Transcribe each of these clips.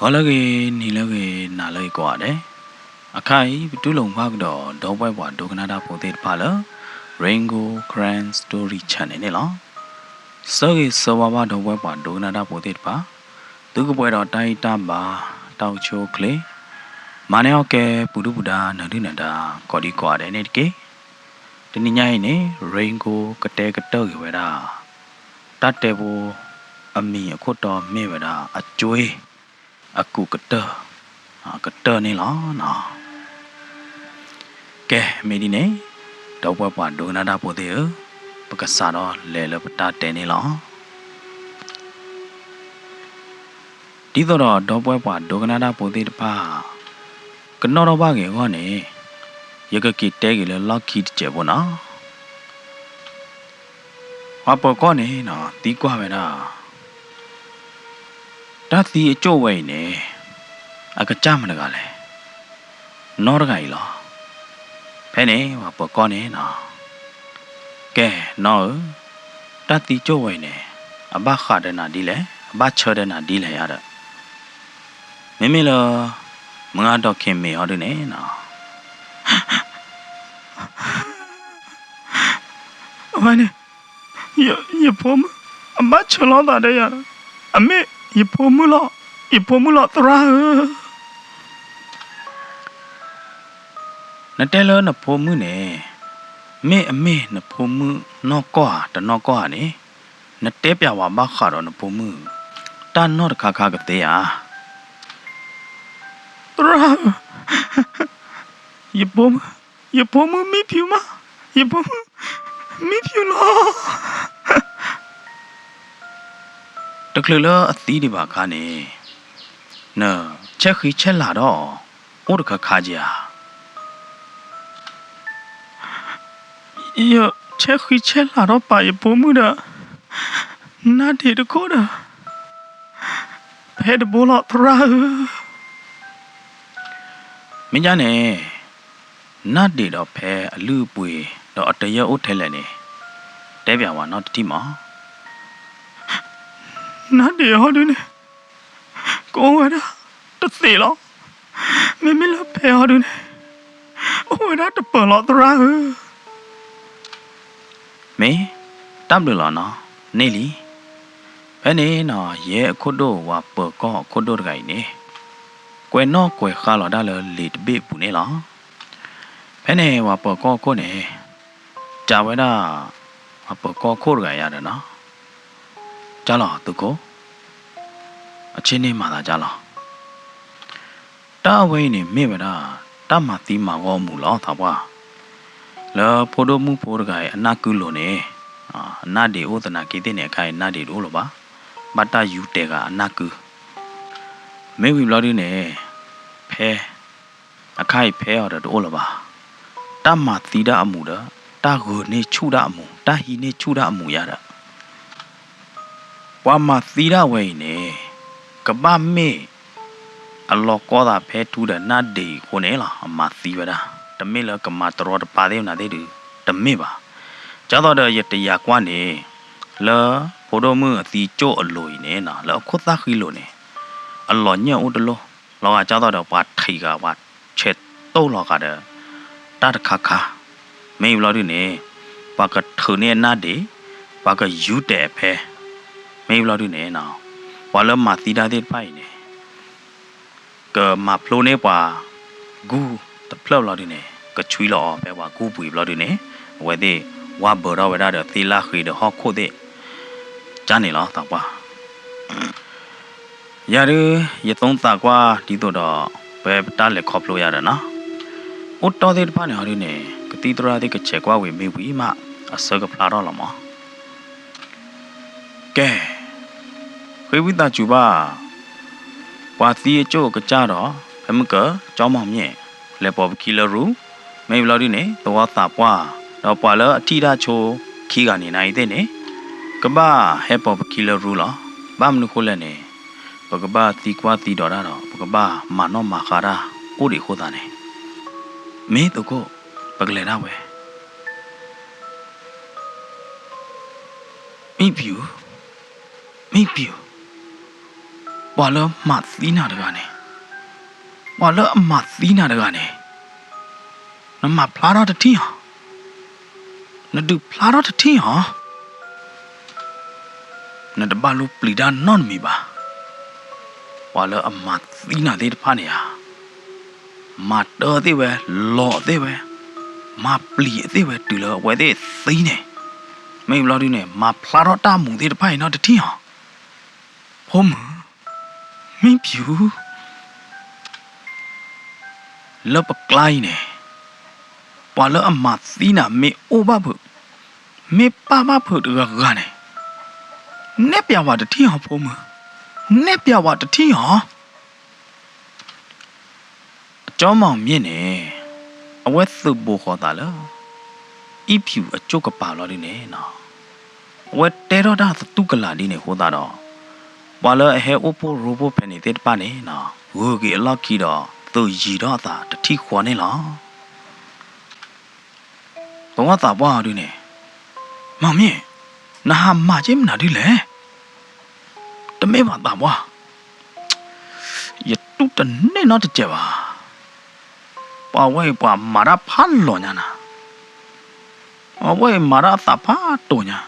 ဂီၤလၢအဂ့ၤ, နံၤလၢအဂ့ၤ, နၤလၢအဂ့ၤကိးဂၤဒဲး, အခါအံၤ ပတူၢ်လိာ်မုာ်ဘၣ်ကဒီး ဒီပုၢ်ဝဲၢ်ပှၤဒိကနၣ်တၢ်ဖိသ့ၣ်တဖၣ်လၢ Rain Gold Karen Story Channel န့ၣ်လီၤ. ဆၢဂ့ၤဆၢဝါဘၣ်ဒီပုၢ်ဝဲၢ်ပှၤဒိကနၣ်တၢ်ဖိသ့ၣ်တဖၣ်, သုကပှဲၤဒီးတၢ်ဂံၢ်တၢ်ဘါ, တၢ်အိၣ်ဆူၣ်အိၣ်ချ့, မၤန့ၢ်အီၣ်ကဲ ပူၤဒုၣ်ပူၤဒါ နၢၤဒုၣ်နၢၤဒါ ကိးဒံကိးဂၤဒဲးန့ၣ်တက့ၢ်. တနံၤညါအံၤန့ၣ် Rain Gold ကတဲကတၢၢ်က့ၤဝဲဒၣ် တၢ်တဲဖိအမံၤအခိၣ်တီမ့ၢ်ဝဲဒၣ် အကွ့အကူးကတၢၢ်, ကတၢၢ်န့ၣ်လီၤ. ကဲ မ့ၢ်ဒ်န့ၣ် ဒီပုၢ်ဝဲၢ်ပှၤဒိကနၣ်တၢ်ဖိသ့ၣ်ဧၢ, ပကစးထီၣ်လဲၤလၢပတၢ်တဲန့ၣ်လီၤ. ဒ်သိးဒီးဒီပုၢ်ဝဲၢ်ပှၤဒိကနၣ်တၢ်ဖိသ့ၣ်တဖၣ် ကနီၣ်ထီၣ်ဘၣ်က့ၤအဂီၢ်န့ၣ်, ယကက့ၤတဲက့ၤလၢလီၢ်ခံတစဲးဖိနီၤ. ပှၤပၢၤကီၢ်န့ၣ် သံကွၢ်ဝဲဒၣ်, တၢ်သံအကၠိၣ်ဝဲအံၤန့ၣ် အကစၢ်မတၤတဂၤလဲၣ်. နီၢ်တဂၤအံၤလီၤ. ဖဲန့ၣ် ပှၤပၢၤကီၢ်န့ၣ်, ကဲ နီၢ်ဧၢ, တၢ်သံကၠိၣ်ဝဲအံၤန့ၣ် အဘၣ်ဃးဒီးနၤဒ်လဲၣ်, အဘၣ်ဆၢဒီးနၤဒ်လဲၣ်ဧါဒီး, မ့မ့ၢ်လၢ မုၢ်ဂၤဒီးခ့မ့ၢ်ဟီဒုန့ၣ်, အဝဲန့ၣ် ယဖိမုၣ် အဘၣ်ဆၢလီၤသးဒီးယၤ, အမ့ၢ်ယဖိမုၣ်လီၤ, ယဖိမုၣ်လီၤသရၣ်ဧၢ. နတဲလၢနဖိမုၣ်န့ၣ် မ့ၢ်အမ့ၢ်နဖိမုၣ်နီၢ်ကီၢ်ဧါ တနီၢ်ကီၢ်ဧါန့ၣ်, နတဲပျးဝဲဘၣ်ဃးဒီးနဖိမုၣ် တၢ်နီၢ်တခါခါကသ့ဧါ. သရၣ်ဧၢ, ယဖိမုၣ်, ယဖိမုၣ်မံဖၠူမး, ယဖိမုၣ်မံဖၠူလီၤ. တချုးလၢအသံဒံးဘၣ်အခါန့ၣ်, နဆဲးဃံဆဲးလၤဒီးအီၤ အိၣ်တခါခါဧါ. ယဆဲးဃံဆဲးလၤဒီးပာ်ယဖိမုၣ်ဒီး နါဒ့းတခိၣ်ဒီး ဖဲတဘိလီၤသရၣ်ဧၢ. မ့ၢ်ဒ်န့ၣ် နါဒ့းဒီးဖဲအလုၢ်အပှ့ၤ ဒီးအတယၢၢ်အိၣ်ထဲလဲၣ်န့ၣ် တဲပျးဝဲနီတထံၣ်မး. နါဒ့းဟီဒုန့ၣ် ကအိၣ်ဝဲဒၣ်တသ့းလီၤ. မ့မ့ၢ်လၢဖဲဟီဒုန့ၣ် အိၣ်ဝဲဒၣ်တပၢၤလီၤသရၣ်ဧၢ. မ့ၢ်တၢ်ဘျုးလီၤနီၤ, န့ၢ်လံ. ဖဲန့ၣ်နီၤ ယဲအခိၣ်ဒိၣ်ဝၤပၢၤကီၢ်အခိၣ်ဒိၣ်တဂၤအံၤန့ၣ် ကွဲးနီၣ်ကွဲးဃါလီၤတၢ်လၢလံာ်တဘ့ၣ်အပူၤန့ၣ်လီၤ. ဖဲန့ၣ် ပှၤပၢၤကီၢ်ခိၣ်န့ၣ် စံးဝဲဒၣ် ပှၤပၢၤကီၢ်ခိၣ်တဂၤယၤဒီးနီၤ, ကၢ်လီၤသုးခိၣ်, အဆ့ၣ်န့ၢ်မၤသးကၢ်လီၤ. တၢ်အဝဲအံၤန့ၣ်မ့ၢ်ဝဲဒၣ် တၢ်မၤသံမၤဂီၤအမူးလီၤသးပှၢ်, လၢဖိဒိၣ်မုၣ်ဖိတဂၤအံၤအနၢ်ကုလိၤန့ၣ်, အနၢ်ဒ့းအိၣ်သနာ်က့သ့ၣ်န့ၣ် အခါအံၤနၢ်ဒ့းတအိၣ်လၢၤဘၣ်, ဘၣ်တၢ်ယူၤတဲာ်ဃာ်အနၢ်ကု မ့ၢ်ဝံၤဘျီဒုန့ၣ် ဖဲ အခါအံၤဖဲအီၤဒီးတအိၣ်လၢၤဘၣ်. တၢ်မၤသံဒၣ်အမူးဒီး တၢ်ဂုာ်န့ၢ်ဆူၣ်ဒၣ်အမူး တၢ်ဟံးန့ၢ်ဆူၣ်ဒၣ်အမူးယၤဒီး ပှၤမၤသံဒၣ်ဝဲအံၤန့ၣ် ကဘၣ်မ့ၢ်အလီၤကီသးဖဲထူဒီးနၢ်ဒ့းအဃိန့ၣ်လီၤ အမၤသံဝဲဒၣ်, တမ့ၢ်လၢကမၤတရီတပါသ့ၣ်မနုၤသ့ၣ်ဒုး တမ့ၢ်ဘၣ်. ကၢ်သိးဒီးယတယာ်ကွၢ်န့ၣ် လၢဖိဒိၣ်မုၣ်အသံကၠိၣ်အလိၤအံၤန့ၣ် လၢအခိၣ်သၣ်ဃံလိၤန့ၣ် အလီၤညၢၣ်အိၣ်တလိၣ်, လီၤဂာ်ကၢ်သိးဒီးပှၤထံးဂၤပှၤဆဲးတိၢ်လီၤဂာ်ဒီး တၢ်တခါခါ, မ့ၢ်ဘျီဒုန့ၣ် ပှၤကထုးန့ၢ်အနၢ်ဒ့း, ပှၤကယူၤတဲာ်အဖဲ, မ့ၢ်ဘျီဒုန့ၣ် ပှၤလၢမၤသံတၢ်သ့ၣ်တဖၣ်အံၤန့ၣ် ကမၤဖျိန့ၢ်ပှၤဂုၢ်တဖျၢၣ်ဘျီဒုန့ၣ် ကဆွံလီၤအီၤဖဲပှၤဂုၢ်ပှ့ၤဘျီဒုန့ၣ် အဝဲသ့ၣ်ဝါဘၢထီၣ်ဝဲဒၣ်ဒီးသ့လၢဃ့ဒီးဟီၣ်ခိၣ်သ့ၣ် ကၢ်န့ၣ်လီၤသးပှၢ်. ယၤဒု ယသိသးကွၢ်ဒ်သိးဒီး ပဝဲပတၢ်လဲၤခီဖျိယၤဒီးနီၤ အိၣ်တီၢ်သ့ၣ်တဖၣ်န့ၣ်ဟီဒုန့ၣ် ကသံၣ်သရၣ်သ့ၣ်ကဆဲးကွၢ်ဝံၤမ့ၢ်ဝံၤမး အဆၢကဖျါထီၣ်လီၤမး. ကဲ, ဃ့ဝံသးစူၤဘၣ်, ပှၤသံအကၠိၣ်အကစၢ်ဒီး ဖဲမုၢ်ကၢၤ ကၠီမီၤမၠဲၣ် လဲၤပိာ်ပခံလၢရူ, မ့ၢ်ဘျီဒုန့ၣ် သဝီသးပှၢ် ဒီးပှၤလၢအထံၣ်တၢ်ဆိခံဂၤန့ၣ်နၤအံၤသ့ၣ်န့ၣ် ကဘၣ်ဟဲပိာ်ပခံလၢရူလီၤ. ဘၣ်မနုၤဃိလဲၣ်န့ၣ် ပကဘၣ်သံကွၢ်သံဒိးတၢ်ဒီး ပကဘၣ်မၤနီၣ်မၤဃါတၢ်အိၣ်ဒံးအဃိသတးန့ၣ် မ့ၢ်သုးခိၣ် ပကလဲၤဒၣ်ဝဲ မံဖၠူ, မံဖၠူ. ပှၤလၢမၤသံနၤတဂၤန့ၣ်, ပှၤလၢအမၤသံနၤတဂၤန့ၣ်, နမၤဖျါထီၣ်တထံၣ်ဧါ, နဒုးဖျါထီၣ်တထံၣ်ဧါ. နတဘၣ်လိၣ်ပျံၤတၢ်နီတမံၤဘၣ်. ပှၤလၢအမၤသံနၤသ့ၣ်တဖၣ်န့ၣ်ဧါ, မၤတၢ်သ့ၣ်ဝဲ, လီၤသ့ၣ်ဝဲ, မၤပျံၤသ့ၣ်ဝဲ တုၤလၢအဝဲသ့ၣ်သံန့ၣ်, မ့ၢ်ဘျီဒုန့ၣ် မၤဖျါထီၣ်တၢ်မူးသ့ၣ်တဖၣ်အံၤနီတထံၣ်ဧါ. ဖိမုၣ်, မံဖၠူး, လၢပကျါအံၤန့ၣ်, ပှၤလၢအမၤသံနၤမ့ၢ်အိၣ်ဘၣ်ဖုး, မ့ၢ်ပၢ်ဘၣ်ဖုးတဂၤဂၤန့ၣ်, နဲၣ်ပျးဝဲတထံၣ်ဧါ ဖိမုၣ်, နဲၣ်ပျးဝဲတထံၣ်ဧါ. အကၠီမီၢ်မၠ့ၣ်န့ၣ်, အဝဲသုးဘူးဃီၤသးလၢ အံဖၠူးအကၠိၣ်ကပၤလီၤဒုန့ၣ်နီၤ, အဝဲတဲထီၣ်တၢ်သတူၢ်ကလာ်ဒ်န့ၣ်အဃိသတးဒီး, ပှၤလၢအဟဲအိၣ်ဖှိၣ်ရိဖှိၣ်ဖဲန့ၣ်သ့ၣ်တဖၣ်န့ၣ်နီၤ, ဂုာ်က့ၤအလီၢ်ခံဒီး သုးယံၤထီၣ်အသးတထံၣ်ဃီန့ၣ်လီၤ. သဝီသးပှၢ်အီၤဒုန့ၣ်, မီၢ်မၠ့ၣ်, နဟးမၤက့ၤမနုၤဒ်လဲၣ်. တမ့ၢ်ဘၣ်သးပှၢ်, ယတူၢ်တန့ၢ်နီတစဲးဘၣ်. ပှၤဝဲအံၤပှၤမၤတၢ်ဖးလီၤညါနၤ, အဝဲအံၤမၤတၢ်အသးဖးတိာ်ညါ,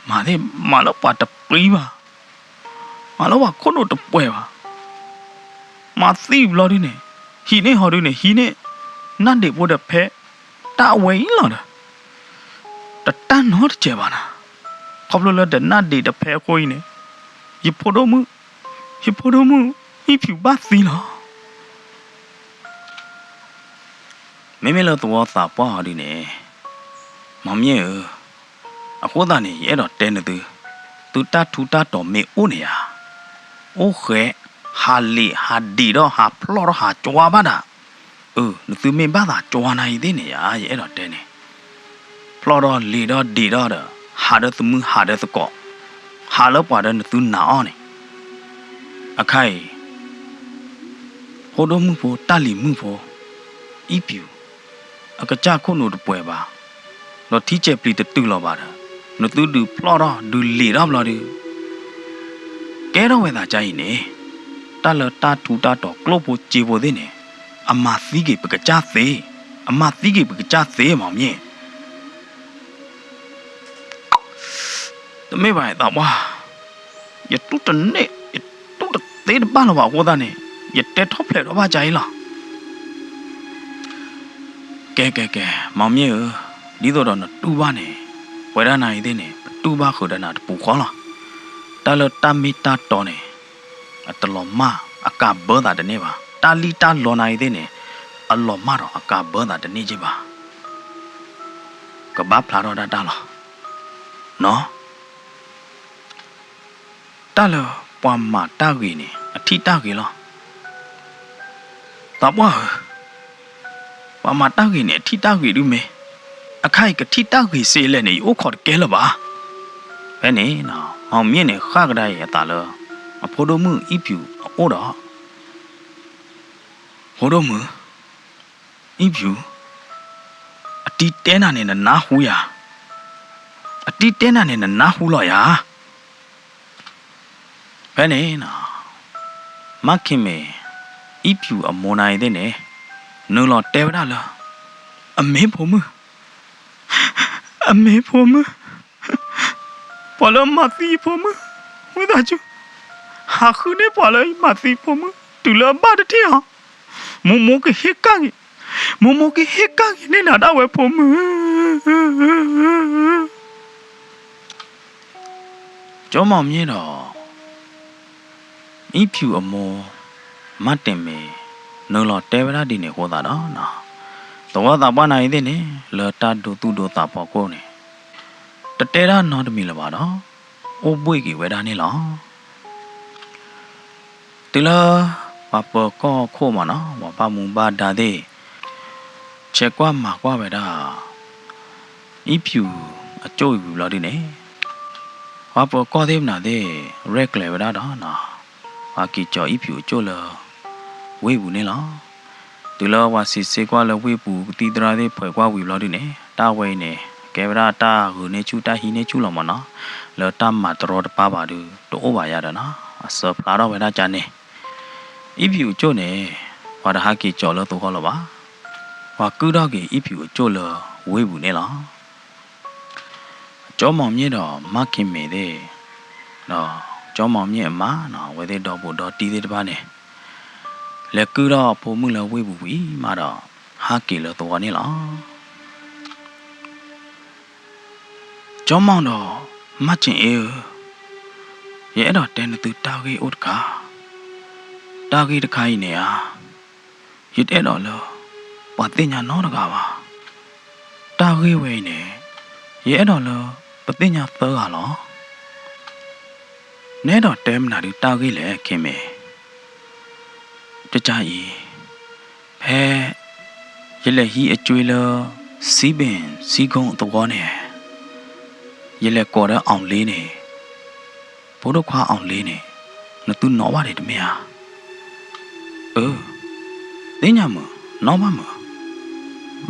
မၤသ့ၣ်မၤလၢပှၤတပှံၤဘၣ်, မၤလၢပှၤခိၣ်နူာ်တပှဲၤဘၣ်. မၤသံဘျီဒုန့ၣ်, ဟံးန့ၢ်ဟီဒုန့ၣ် ဟံးန့ၢ် နၢ်ဒ့းဖိဒီးဖဲ တၢ်အဝဲအံၤလီၤဒီး, တတၢ်နီတစဲးဘၣ်နၤ, ခီဖျိလၢဒီးနၢ်ဒ့းဒီးဖဲအဃိအံၤန့ၣ်, ယဖိဒိၣ်မုၣ်, ယဖိဒိၣ်မုၣ် အံဖၠူးဘၣ်သံလီၤ. မ့မ့ၢ်လၢသဝီသးပှၢ်အီၤဒုန့ၣ်, မီၢ်မၠ့ၣ်ဧၢ, အဃိသတးန့ၣ် ယအဲၣ်ဒိးတဲနသု, သုတၢ်ထူးတၢ်တီၤမ့ၢ်အိၣ်န့ၣ်ဧါ, အိၣ်ဃဲး, ဟးလ့းဟးဒ့းဒီးဟးဖျီၣ်ထီၣ်ဟးကွၢ်ဘၣ်ဒၣ်, အၢ နသုမ့ၢ်ဘၣ်သးကွၢ်နၤအံၤသ့ၣ်န့ၣ်ဧါ, ယအဲၣ်ဒိးတဲန့ၣ်, ဖျီၣ်ထီၣ်လ့းထီၣ်ဒ့းထီၣ်ဒီး ဟးဒီးသမုၢ်ဟးဒီးသကိး, ဟးလၢပှၤဒီးနသုနာ်အီၤန့ၣ်, အခါအံၤ ဖိဒိၣ်မုၣ်ဖိ တၢ်လံၤမုၣ်ဖိ အံဖၠူး အကစၢ်ခိၣ်နူာ်တပှဲၤဘၣ်, ဒီးထံဆဲးပျံၤတတုၤလီၤဘၣ်ဒီး နသုဒုးဖျီၣ်ထီၣ်ဒုးလ့းထီၣ်ဘျီဒုး ကဲထီၣ်ဝဲသးကါအံၤန့ၣ်, တၢ်လၢတၢ်ထူးတၢ်တီၤကျိၣ်ဖိစ့ဖိသ့ၣ်န့ၣ်, အမၤသံက့ၤပကစၢ်သ့, အမၤသံက့ၤပကစၢ်သ့ မီၢ်မၠ့ၣ် တမ့ၢ်ဘၣ်သးပှၢ်, ယတူၢ်တန့ၢ်, ယတူၢ်တသ့တဘၣ်လၢၤဘၣ်အဃိသတးန့ၣ်, ယတဲထီၣ်ဖျဲးထီၣ်ဘၣ်ကါအံၤလီၤ. ကဲ ကဲ ကဲ မီၢ်မၠ့ၣ်ဧၢ, ဒ်သိးဒီးနတူၢ်ဘၣ်န့ၣ်, ပဝဲဒၣ်နၤအံၤသ့ၣ်န့ၣ် ပတူၢ်ဘၣ်ဃုာ်ဒီးနၤတပူၤဃီလီၤ. တၢ်လၢတၢ်မ့ၢ်တၢ်တီန့ၣ်, အတလီၤမၢ်အကၤဘၢသးတန့ၢ်ဘၣ်. တၢ်လံၣ်တၢ်လီနၤအံၤသ့ၣ်န့ၣ်, အလီၤမၢ်ဒီးအကၤဘၢသးတန့ၢ်က့ဘၣ်. ကဘၣ်ဖျါထီၣ်ဒၣ်တၢ်လီၤ. နီၢ် တၢ်လၢပှၤမၤတၢ်ဂ့ၤန့ၣ် အထံၣ်တၢ်ဂ့ၤလီၤ. သးပှၢ်ဧၢ, ပှၤမၤတၢ်ဂ့ၤန့ၣ် အထံၣ်တၢ်ဂ့ၤဒုမ့ၢ်, အခါအံၤကထံၣ်တၢ်ဂ့ၤစ့လဲၣ်န့ၣ် ယအိၣ်ခိးတကဲလၢၤဘၣ်. ဖဲန့ၣ် မီၢ်မၠ့ၣ်န့ၣ် ဃၣ်ကဒါအံၤအသးလၢ အဖိဒိၣ်မုၣ်အံဖၠူးအအိၣ်ဒီး, ဖိဒိၣ်မုၣ် အံဖၠူး, အတံၤတဲနၤန့ၣ် နနၢ်ဟူယၤ, အတံၤတဲနၤန့ၣ် နနၢ်ဟူလီၤယၤ. ဖဲန့ၣ် မၤခ့မ့ၢ် အံဖၠူးအမိၢ်နၤအံၤသ့ၣ်န့ၣ် နုာ်လီၤတဲဝဲဒၣ်လၢ အမ့ၢ်ဖိမုၣ်, အမ့ၢ်ဖိမုၣ်, ပှၤလၢမၤသံယဖိမုၣ်, ဝံသးစူၤ, ဟးဃုန့ၢ်ပှၤလၢအမၤသံဖိမုၣ် တုၤလၢအဘၣ်တထံၣ်ဧါ. မိၢ်မိၢ်ကဟ့ၣ်ကၣ်က့ၤ, မိၢ်မိၢ်ကဟ့ၣ်ကၣ်က့ၤန့ၢ်နၤဒၣ်ဝဲဖိမုၣ်. ကၠီမီၢ်မၠ့ၣ်ဒီး အံဖၠူးအမိၢ် မၤတ့ၢ်မ့ၢ် နုာ်လီၤတဲဝဲဒၣ်ဒ်န့ၣ်အဃိသတးဒီး သဝီသးပှၢ်နၤအံၤသ့ၣ်န့ၣ် လၢတၢ်ဒိသူၣ်ဒိသးဖီခိၣ်န့ၣ် တတဲဒၣ်နီတမံၤလၢၤဘၣ်ဒီး အိၣ်ဘှ့ၣ်က့ၤဝဲဒၣ်န့ၣ်လီၤ. တုၤလၢ ပှၤပၢၤကီၢ်ခိၣ်မးနီၤ ပှၤဘၣ်မူဘၣ်ဒါသ့ၣ် ဆဲးကွၢ်မၤကွၢ်ဝဲဒၣ် အံဖၠူးအကၠိၣ်အံၤဝံၤဘျီဒုန့ၣ် ပှၤပၢၤကီၢ်သ့ၣ်မနုၤသ့ၣ် ရဲၣ်ကျဲၤဝဲဒၣ်ဒီး ပှၤက့ၤကၠီၤအံဖၠူးအကၠိၣ်လၢ ဝ့ၢ်ပူၤန့ၣ်လီၤ. တုၤလၢပှၤစံးဆ့ကွၢ်လၢဝ့ၢ်ပူၤကသံၣ်သရၣ်သ့ၣ်ဖှဲးကွၢ်ဝံၤဘျီဒုန့ၣ် တၢ်ဝဲအံၤန့ၣ် ကဲဝဲဒၣ်တၢ်ဂုာ်န့ၢ်ဆူၣ်တၢ်ဟံးန့ၢ်ဆူၣ်လီၤမးနီၤ လၢတၢ်မၤတရီတပါဘၣ်ဒု တအိၣ်ဘၣ်ယၤဒီးနီၤ အစၢၤဖျါထီၣ်ဝဲဒၣ်ကန့ၣ်, အံၣ်ဖၠူၣ်အကၠိၣ်န့ၣ် ပှၤတဟးက့ၤကၠီၤလၢသဝီလၢၤဘၣ်. ပှၤကုၢ်ထီၣ်က့ၤအံၣ်ဖၠူၣ်အကၠိၣ်လၢဝ့ၢ်ပူၤန့ၣ်လီၤ. ကၠီမီၤမၠ့ၣ်ဒီးမါခ့ၣ်မ့ၤသ့ၣ်, ဒီးကၠီမီၤမၠ့ၣ်အမါနီၤ အဝဲသ့ၣ်ဒီဘူးဒီတံၢ်သ့ၣ်တဖၣ်န့ၣ် လဲၤကုၢ်ထီၣ်ဖိမုၣ်လၢဝ့ၢ်ပူၤဝံၤမးဒီး ဟးက့ၤလၢသဝီန့ၣ်လီၤ. ကၠီမီၤဒီးမါခ့ၣ်မ့ၤဧၢ, ယအဲၣ်ဒိးတဲနသုတၢ်ဂ့ၢ်အိၣ်တခါ, တၢ်ဂ့ၢ်တခါအံၤန့ၣ်ဧါ, ယတအဲၣ်ဒိးလၢ ပှၤသ့ၣ်ညါနီတဂၤဘၣ်. တၢ်ဂ့ၢ်ဝဲအံၤန့ၣ် ယအဲၣ်ဒိးလၢပသ့ၣ်ညါသၢဂၤလီၤ. နအဲၣ်ဒိးတဲမနုၤဒုးတၢ်ဂ့ၢ်လဲၣ် ခ့ၣ်မ့ၤ. ကကါအံၤ, ဖဲယလဲၤဟံးအကၠွ့လၢ စံဘ့ၣ်စံကိၣ်သဝီန့ၣ်, ယလဲၤကိးဒီးအီၣ်လ့န့ၣ်, ဖိဒိၣ်ခွါအီၣ်လ့န့ၣ် နသုနီၣ်ဘၣ်ဒံးတမ့ၢ်ဧါ. အၢ, သ့ၣ်ညါမုာ်, နီၣ်ဘၣ်မုာ်,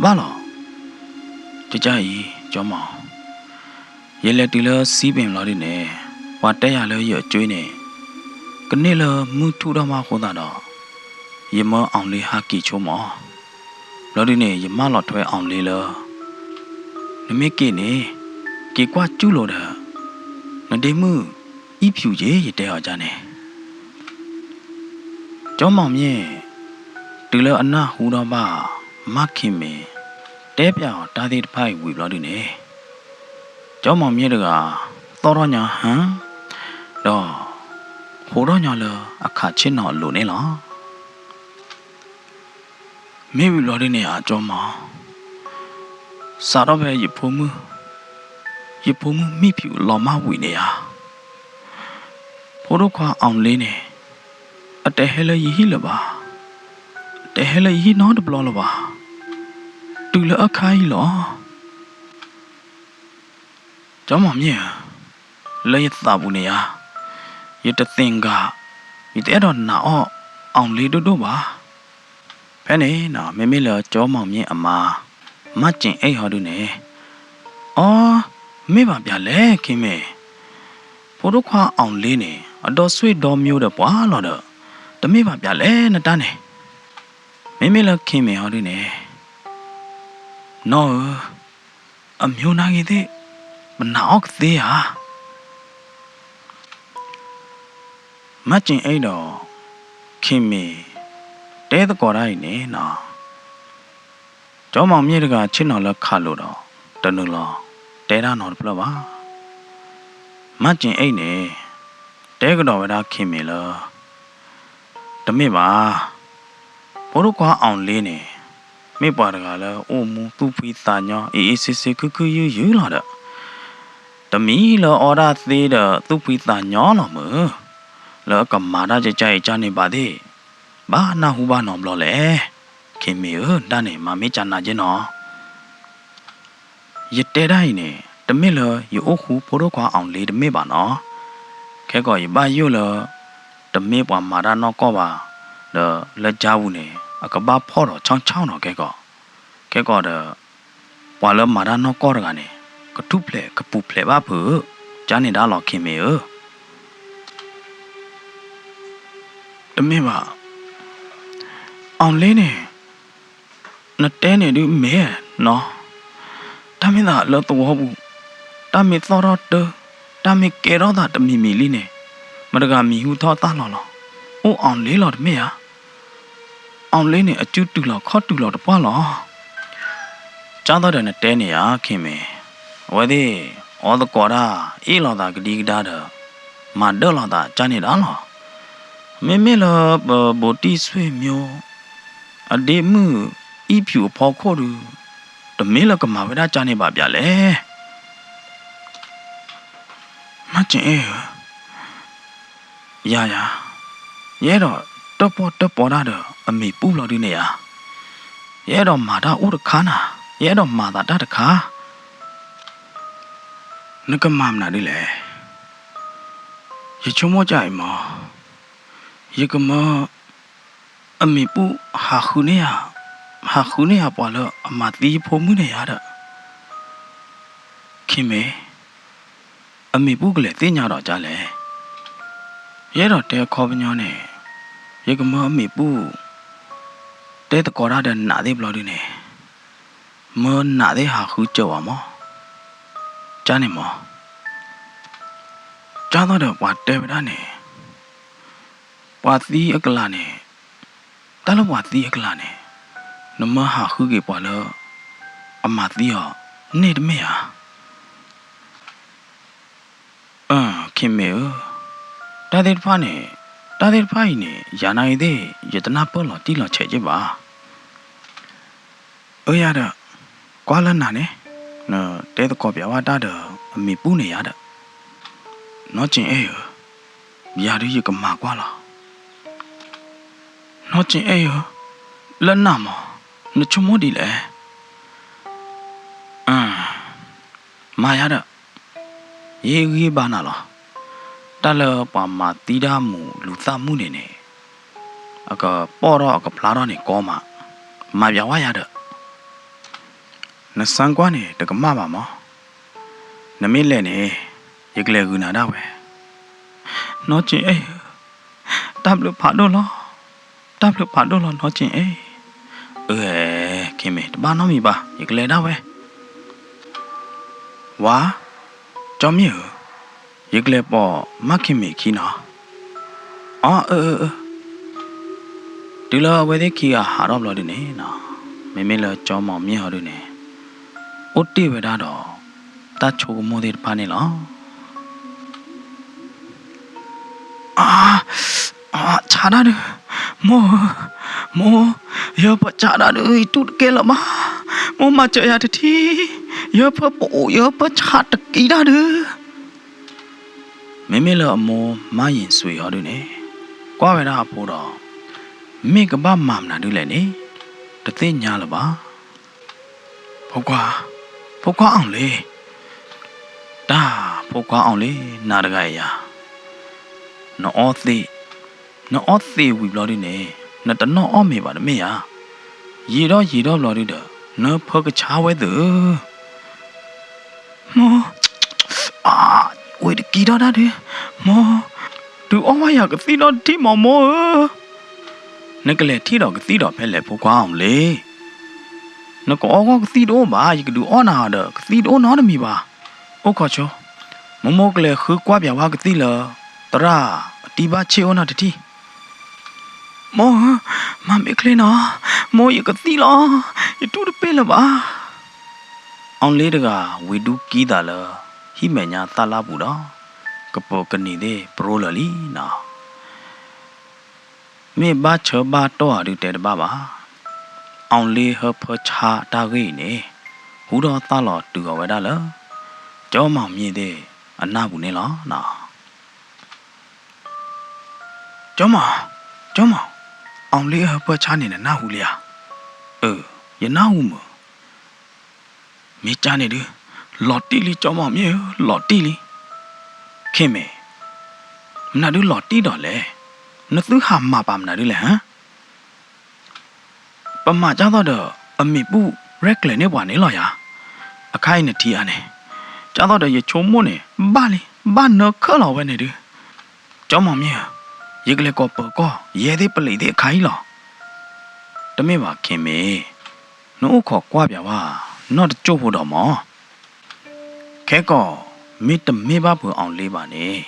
ဘၣ်လီၤ. ကကါအံၤ ကၠီမီၤ, ယလဲၤတုၤလၢစံဘ့ၣ်လီၤဒုန့ၣ်, ပှၤတဲယၤလၢယအကၠွ့န့ၣ် ကန့ၢ်လၢမုၢ်ထူၣ်ထီၣ်မးအဃိသတးဒီး ယမၢအီၣ်လ့ဟးက့ၤဆိမီၤ. ဘျီဒုန့ၣ် ယမၢလီၤထွဲအီၣ်လ့လၢ နမ့ၢ်က့ၤန့ၣ် က့ၤကွၢ်ကၠူၣ်လိာ်ဒီး နဒ့မုၣ်အံၣ်ဖၠူၣ်က့ၤ ယတဲအီၤဒ်န့ၣ်. ကၠီမီၤမၠ့ၣ် တုၤလၢအနၢ်ဟူထီၣ်ဘၣ် မါခ့ၣ်မ့ၤ တဲပျးအီၤတၢ်သ့ၣ်တဖၣ်အံၤဝံၤဘျီဒုန့ၣ်, ကၠီမီၤမၠ့ၣ်တဂၤ သီၣ်ထီၣ်ညီဟါ, ဒီး ဟးထီၣ်ညီလၢအခးဆ့ၣ်နီၤအလိၤန့ၣ်လီၤ. မ့ၢ်ဝံၤဘျီဒုန့ၣ်ဧါ ကၠီမီၤ, စးထီၣ်ဖဲယဖိမုၣ်, ယဖိမုၣ်မံၣ်ဖၠူၣ်လီၤမၢ်ဝံၤန့ၣ်ဧါ, ဖိဒိၣ်ခွါအီၣ်လ့န့ၣ် အတဟဲလၢယဟံၣ်လၢၤဘၣ်, အတဟဲလၢယဟံၣ်နီတဘျီလၢၤဘၣ်, တုၤလၢအခါအံၤလီၤ. ကၠီမီၤမၠ့ၣ်ဧၢ, လၢယသးပူၤန့ၣ်ဧါ, ယတသ့ၣ်ညါ, ယတအဲၣ်ဒိးနာ်အီၣ်အီၣ်လ့ဒိၣ်ဒိၣ်ဘၣ်. ဖဲန့ၣ် မ့မ့ၢ်လၢကၠီမီၤမၠ့ၣ်အမါ မၢ်စ့ၣ်အ့ၣ်ဟီဒုန့ၣ်, အိ, မ့ၢ်ဘၣ်ပၠးလဲၣ် ခ့ၣ်မ့ၣ်, ဖိဒိၣ်ခွါအီၣ်လ့န့ၣ် အဒီစွ့ဒီမၠိဒီးပှၤလီၤဒီး, တမ့ၢ်ဘၣ်ပၠးလဲၣ်နတၢ်န့ၣ်. မ့မ့ၢ်လၢခ့ၣ်မ့ၣ်ဟီဒုန့ၣ်, နီၢ်ဧၢ, အမၠိနာ်ဂ့ၤသ့ၣ်, ပနာ်အီၣ်ကသ့ဧါ. မၢ်စ့ၣ်အ့ၣ်ဒီး ခ့ၣ်မ့ၣ် တဲသကိးတၢ်အံၤန့ၣ်, ကၠီမီၤမၠ့ၣ်တဂၤဆ့ၣ်နီၤလၢခးလိာ်ဒီး တနုာ်လီၤတဲတၢ်နီတဖျၢၣ်ဘၣ်. မၢ်စ့ၣ်အ့ၣ်န့ၣ် တဲကဒီးဝဲဒၣ်ခ့ၣ်မ့ၣ်လၢ တမ့ၢ်ဘၣ်, ဖိဒိၣ်ခွါအီၣ်လ့န့ၣ် မ့ၢ်ပှၤတဂၤလၢအိၣ်မူသူၣ်ဖှံသးညီ အ့ၣ်အ့ၣ်ဆ့ဆ့ခုၣ်ခုၣ်ယုၢ်ယုၢ်လီၤဒီး, တမံၤလၢအီၣ်ဒၣ်သ့ဒီးသူၣ်ဖှံသးညီလီၤမုၢ်, လၢအကမၤတၢ်ကကါအံၤကန့ၣ်ဘၣ်သ့ၣ်, ဘၣ်နၢ်ဟူဘၣ်နီတဘျီလဲၣ်. ခ့ၣ်မ့ၣ်ဧၢ, တၢ်န့ၣ် မၤမ့ၢ်ကနၤက့နီၤ. ယတဲဒၣ်အံၤန့ၣ် တမ့ၢ်လၢယအိၣ်ဃူဖိဒိၣ်ခွါအီၣ်လ့တမ့ၢ်ဘၣ်နီၤ. ခဲကီးယဘၣ်ယိၣ်လၢ တမ့ၢ်ပှၤမၤတၢ်နီၢ်ကီၢ်ဘၣ်, ဒီးလၢကၠါပူၤန့ၣ် အကဘၣ်ဖီၣ်ဒီးဆီဆီနီၤခဲကီး, ခဲကီးဒီး ပှၤလၢမၤတၢ်နီၢ်ကီၢ်တဂၤန့ၣ် ကထူၣ်ဖျဲးကပူၤဖျဲးဘၣ်ဖုး, ကန့ၣ်ဒၣ်လီၤခ့ၣ်မ့ၣ်ဧၢ. တမ့ၢ်ဘၣ်, အီၣ်လ့န့ၣ် နတဲန့ၣ်ဒုးမ့ၢ်နီၤ, တၢ်မ့ၢ်သးလၢသဝီပူၤ, တၢ်မ့ၢ်သီၣ်ထီၣ်တၢ်, တၢ်မ့ၢ်ကဲထီၣ်သးတမံၤမံၤလံန့ၣ်, မတဂၤမံၤဟူထီၣ်သၣ်လီၤလီၤ, အိၣ်အီၣ်လ့လီၤတမ့ၢ်ဧါ. အီၣ်လ့န့ၣ် အစုတုၤလီၤခီၣ်တုၤလီၤတပှၢ်လီၤ. ကၢ်သီၣ်ဒီးနတဲန့ၣ်ဧါ ခ့ၣ်မ့ၣ်, အဝဲသ့ၣ် အီသကိးတၢ် အ့ၣ်လိာ်သးကဒံကဒါဒီး မၤဒၢၣ်လိာ်သးကန့ၣ်ဒၣ်လီၤ. မ့မ့ၢ်လၢပဘူးတံၢ်ဆွေမျိုး အဒ့မုၣ်အံၣ်ဖၠူၣ်အဖီခိၣ်ဒုး တမ့ၢ်လၢကမၤဝဲဒၣ်ကန့ၣ်ဘၣ်ပၠးလဲၣ်. မၢ်စ့ၣ်အ့ၣ်ဧၢ, ယၤယၤ, ယအဲၣ်ဒိးတၢၣ်ပီၣ်တၢၣ်ပီတၢ်ဒီးအမ့ၢ်ပူၣ်လီၤဒုန့ၣ်ဧါ. ယအဲၣ်ဒိးမၤတၢ်အိၣ်တခါနၤ, ယအဲၣ်ဒိးမၤသးတၢ်တခါ. နကမၤမနုၤဒ်လဲၣ်. ယဆိကမိၣ်ကအံၤမး, ယကမၢ အမ့ၢ်ပူၣ်ဟးဃုန့ၢ်ယၤ, ဟးဃုန့ၢ်ယၤပှၤလၢအမၤသံယဖိမုၣ်န့ၣ်ယၤဒီး, ခ့ၣ်မ့ၣ်, အမ့ၢ်ပူၣ်ကလဲၤသ့ၣ်ညါဒီးကလဲၣ်. ယအဲၣ်ဒိးတဲအခီပညီန့ၣ်, ယကမၢအမံၤပူၣ် တဲသကိးတၢ်ဒီးနးသ့ၣ်ဘျီဒုန့ၣ်, မၢနးသ့ၣ်ဟးဃုစၢၤဝဲမး, ကန့ၣ်မး, ကၢ်သီၣ်ဒီးပှၤတဲဝဲဒၣ်န့ၣ်, ပှၤသံအကလၤန့ၣ်, တၢ်လၢပှၤသံအကလၤန့ၣ်, နမၢဟးဃုက့ၤပှၤလၢ အမၤသံအီၤန့ၣ်တမ့ၢ်ဧါ. အၢ ခ့မ့ၢ်ဧၢ, တၢ်သ့ၣ်တဖၣ်န့ၣ်, တၢ်သ့ၣ်တဖၣ်အံၤန့ၣ် ယၤနာ်ဂ့ၤသ့ၣ် ယတနၢ်ပၢၢ်လီၤတံၢ်လီၤဆဲးက့ဘၣ်. အၢ ယၤဒီး, ကွၢ်လၢနၤန့ၣ်, နတဲသကိးပၠးဝဲတၢ်ဒီးအမံၤပူၣ်န့ၣ်ယၤဒီး, နီၢ်က့အဲၣ်ဧၢ, ယၤဒုးယကမၤကွၢ်လီၤ. နီၢ်က့အဲၣ်ဧၢ, လၢနၤမး, နဆိကမိၣ်ဒ်လဲၣ်. အၢ မၤယၤဒီး, ယဟ့ၣ်ဂံၢ်ဘါနၤလီၤ. တၢ်လၢပှၤမၤသံတၢ်မူးလူၤသၣ်မူးန့ၣ်န့ၣ်, အကပီၢ်ထီၣ်အကဖျါထီၣ်န့ၣ်ကီမး, မၤပၠးဝဲယၤဒီး, နစၢကွၢ်န့ၣ်တကမၣ်ဘၣ်မး, နမ့ၢ်လဲၤန့ၣ်, ယကလဲၤဂုာ်နၤဒၣ်ဝဲ. နီၢ်က့အဲၣ်ဧၢ, တၢ်ဘျုးဖးဒိၣ်လီၤ, တၢ်ဘျုးဖးဒိၣ်လီၤနီၢ်က့အဲၣ်. အၢ ခ့မ့ၢ် တဘၣ်နီတမံၤဘၣ် ယကလဲၤဒၣ်ဝဲ. ဝါ, ကၠီမ့ၢ်ဧၢ, ယကလဲၤပိာ်မါခ့မ့ၢ်အခံနီၤ. အီ အၢ အၢ အၢ. တုၤလၢအဝဲသ့ၣ်ခံဂၤဟးထီၣ်ဘျီဒုန့ၣ်နီၤ, မ့မ့ၢ်လၢကၠီမီၤမ့ၢ်ဟီဒုန့ၣ်, အိၣ်တ့ၢ်ဝဲဒၣ်ဒီး တၢ်ဆိကမိၣ်သ့ၣ်တဖၣ်န့ၣ်လီၤ. အါ, အါ, ဆါတၢ်ဒု, မိၢ်ဧၢ, မိၢ်, ယဟၢဖၢဆါတၢ်ဒု, ယတူၢ်တကဲလၢၤဘၣ်, မိၢ်မၤစၢၤယၤတထံၣ်, ယဟၢဖၢပအိၣ် ယဟၢဖၢဆါတကံတၢ်ဒု. မ့မ့ၢ်လၢအမိၢ်မါယ့ၣ်စွံဟီဒုန့ၣ်, ကွၢ်ဝဲဒၣ်အဖိဒီး, မ့ၢ်ကဘၣ်မၤမနုၤဒုလဲၣ်န့ၣ်, တသ့ၣ်ညါလၢၤဘၣ်. ဖိခွါ, ဖိခွါအီၣ်လ့, တၢ်ဖိခွါအီၣ်လ့ နၤတဂၤအံၤယၤ, နအီသံး, နအီသံးဝံၤဘျီဒုန့ၣ်, နတနီၣ်အီၣ်မ့ၤဘၣ်တမ့ၢ်ဧါ. ယံာ်ဒီးယံာ်ဒီးဘျီဒုဒီး နဟၢဖၢကဆါဝဲသ့ၣ်ဧၢ. မိၢ်, အါ, ဝံၤတကံထီၣ်တၢ်ဒု, မိၢ်, ဒုးအီၣ်ဝဲယၤကသံၣ်ဒီးတထံၣ်မးမိၢ်ဧၢ. နကလဲၤထံၣ်ဒီးကသံၣ်ဒီးဖဲလဲၣ်ဖိခွါအီၣ်လ့. နကအီဂီၢ်ကသံၣ်တအိၣ်ဘၣ်, ယကဒုးအီၣ်နၤဒီးကသံၣ်တအိၣ်နီတမံၤဘၣ်. အိၣ်ခိးဆိ, မိၢ်မိၢ်ကလဲၤဃုကွၢ်ပၠးဝဲကသံၣ်လၢ သရၣ်အတံၢ်ဘၣ်ဆ့ၣ်အိၣ်နီတထံၣ်. မိၢ်ဧၢ, မၤမ့ၢ်ချ့နီၤ, မိၢ်ယကသံၣ်လီၤ, ယတူၢ်တပ့ၢ်လၢၤဘၣ်. အီၣ်လ့တဂၤဝံၤဒူကံသးလၢ ဟံၣ်မဲာ်ညါသၣ်လၣ်ပူၤဒီး ကပိာ်ကနံၤသ့ၣ်ပရိလၢာ်လံနီၤ. မ့ၢ်ဘၣ်ဆၢဘၣ်တီၢ်ဧါဒုးတဲတဘၣ်ဘၣ်. အီၣ်လ့ဟၢဖၢဆါတၢ်ဂ့ၢ်အံၤန့ၣ် ဟူထီၣ်သါလီၤတုၤအီၤဝဲဒၣ်လၢ ကၠီမီၤမ့ၢ်သ့ၣ်အနၢ်ပူၤန့ၣ်လီၤနီၤ. ကၠီမီၤ, ကၠီမီၤ, အီၣ်လ့ဟၢဖၢဆါန့ၣ်နနၢ်ဟူလံဧါ. အၢ, ယနၢ်ဟူမုၢ်. မ့ၢ်ကန့ၣ်ဒုး, လီၤတံၢ်လံကၠီမီၤမ့ၢ်ဧၢ, လီၤတံၢ်လံ. ခ့မ့ၢ်, မနုၤဒုးလီၤတံၢ်ဒီးလဲၣ်. နသုဟးမၤပာ်မနုၤဒုးလဲၣ်ဟါ. ပမၤကၢ်သီၣ်ဒီး အမံၤပူၣ်ရဲၣ်ကျဲၤန့ၢ်ပှၤန့ၣ်လီၤယၤ. အခါအံၤနထံၣ်ဧါန့ၣ်, ကၢ်သီၣ်ဒီးယဆိကမိၣ်န့ၣ် ဘၣ်လံ, ဘၣ်နၢခၢၣ်လီၤဝဲန့ၣ်ဒုး. ကၠီမီၤမ့ၢ်ဧၢ, ယကလဲၤကိးပၢၤကီၢ် ယဲသ့ၣ်ပလံးသ့ၣ်အခါအံၤလီၤ. တမ့ၢ်ဘၣ်ခ့မ့ၢ်, နအိၣ်ခိးကွၢ်ပၠးဝဲ နီၢ်တကၠိၢ်ဖိဒီးမၢ်. ခဲကီး မ့တမ့ၢ်ဘၣ်ဖုးအီၤလ့ဘၣ်န့ၣ်,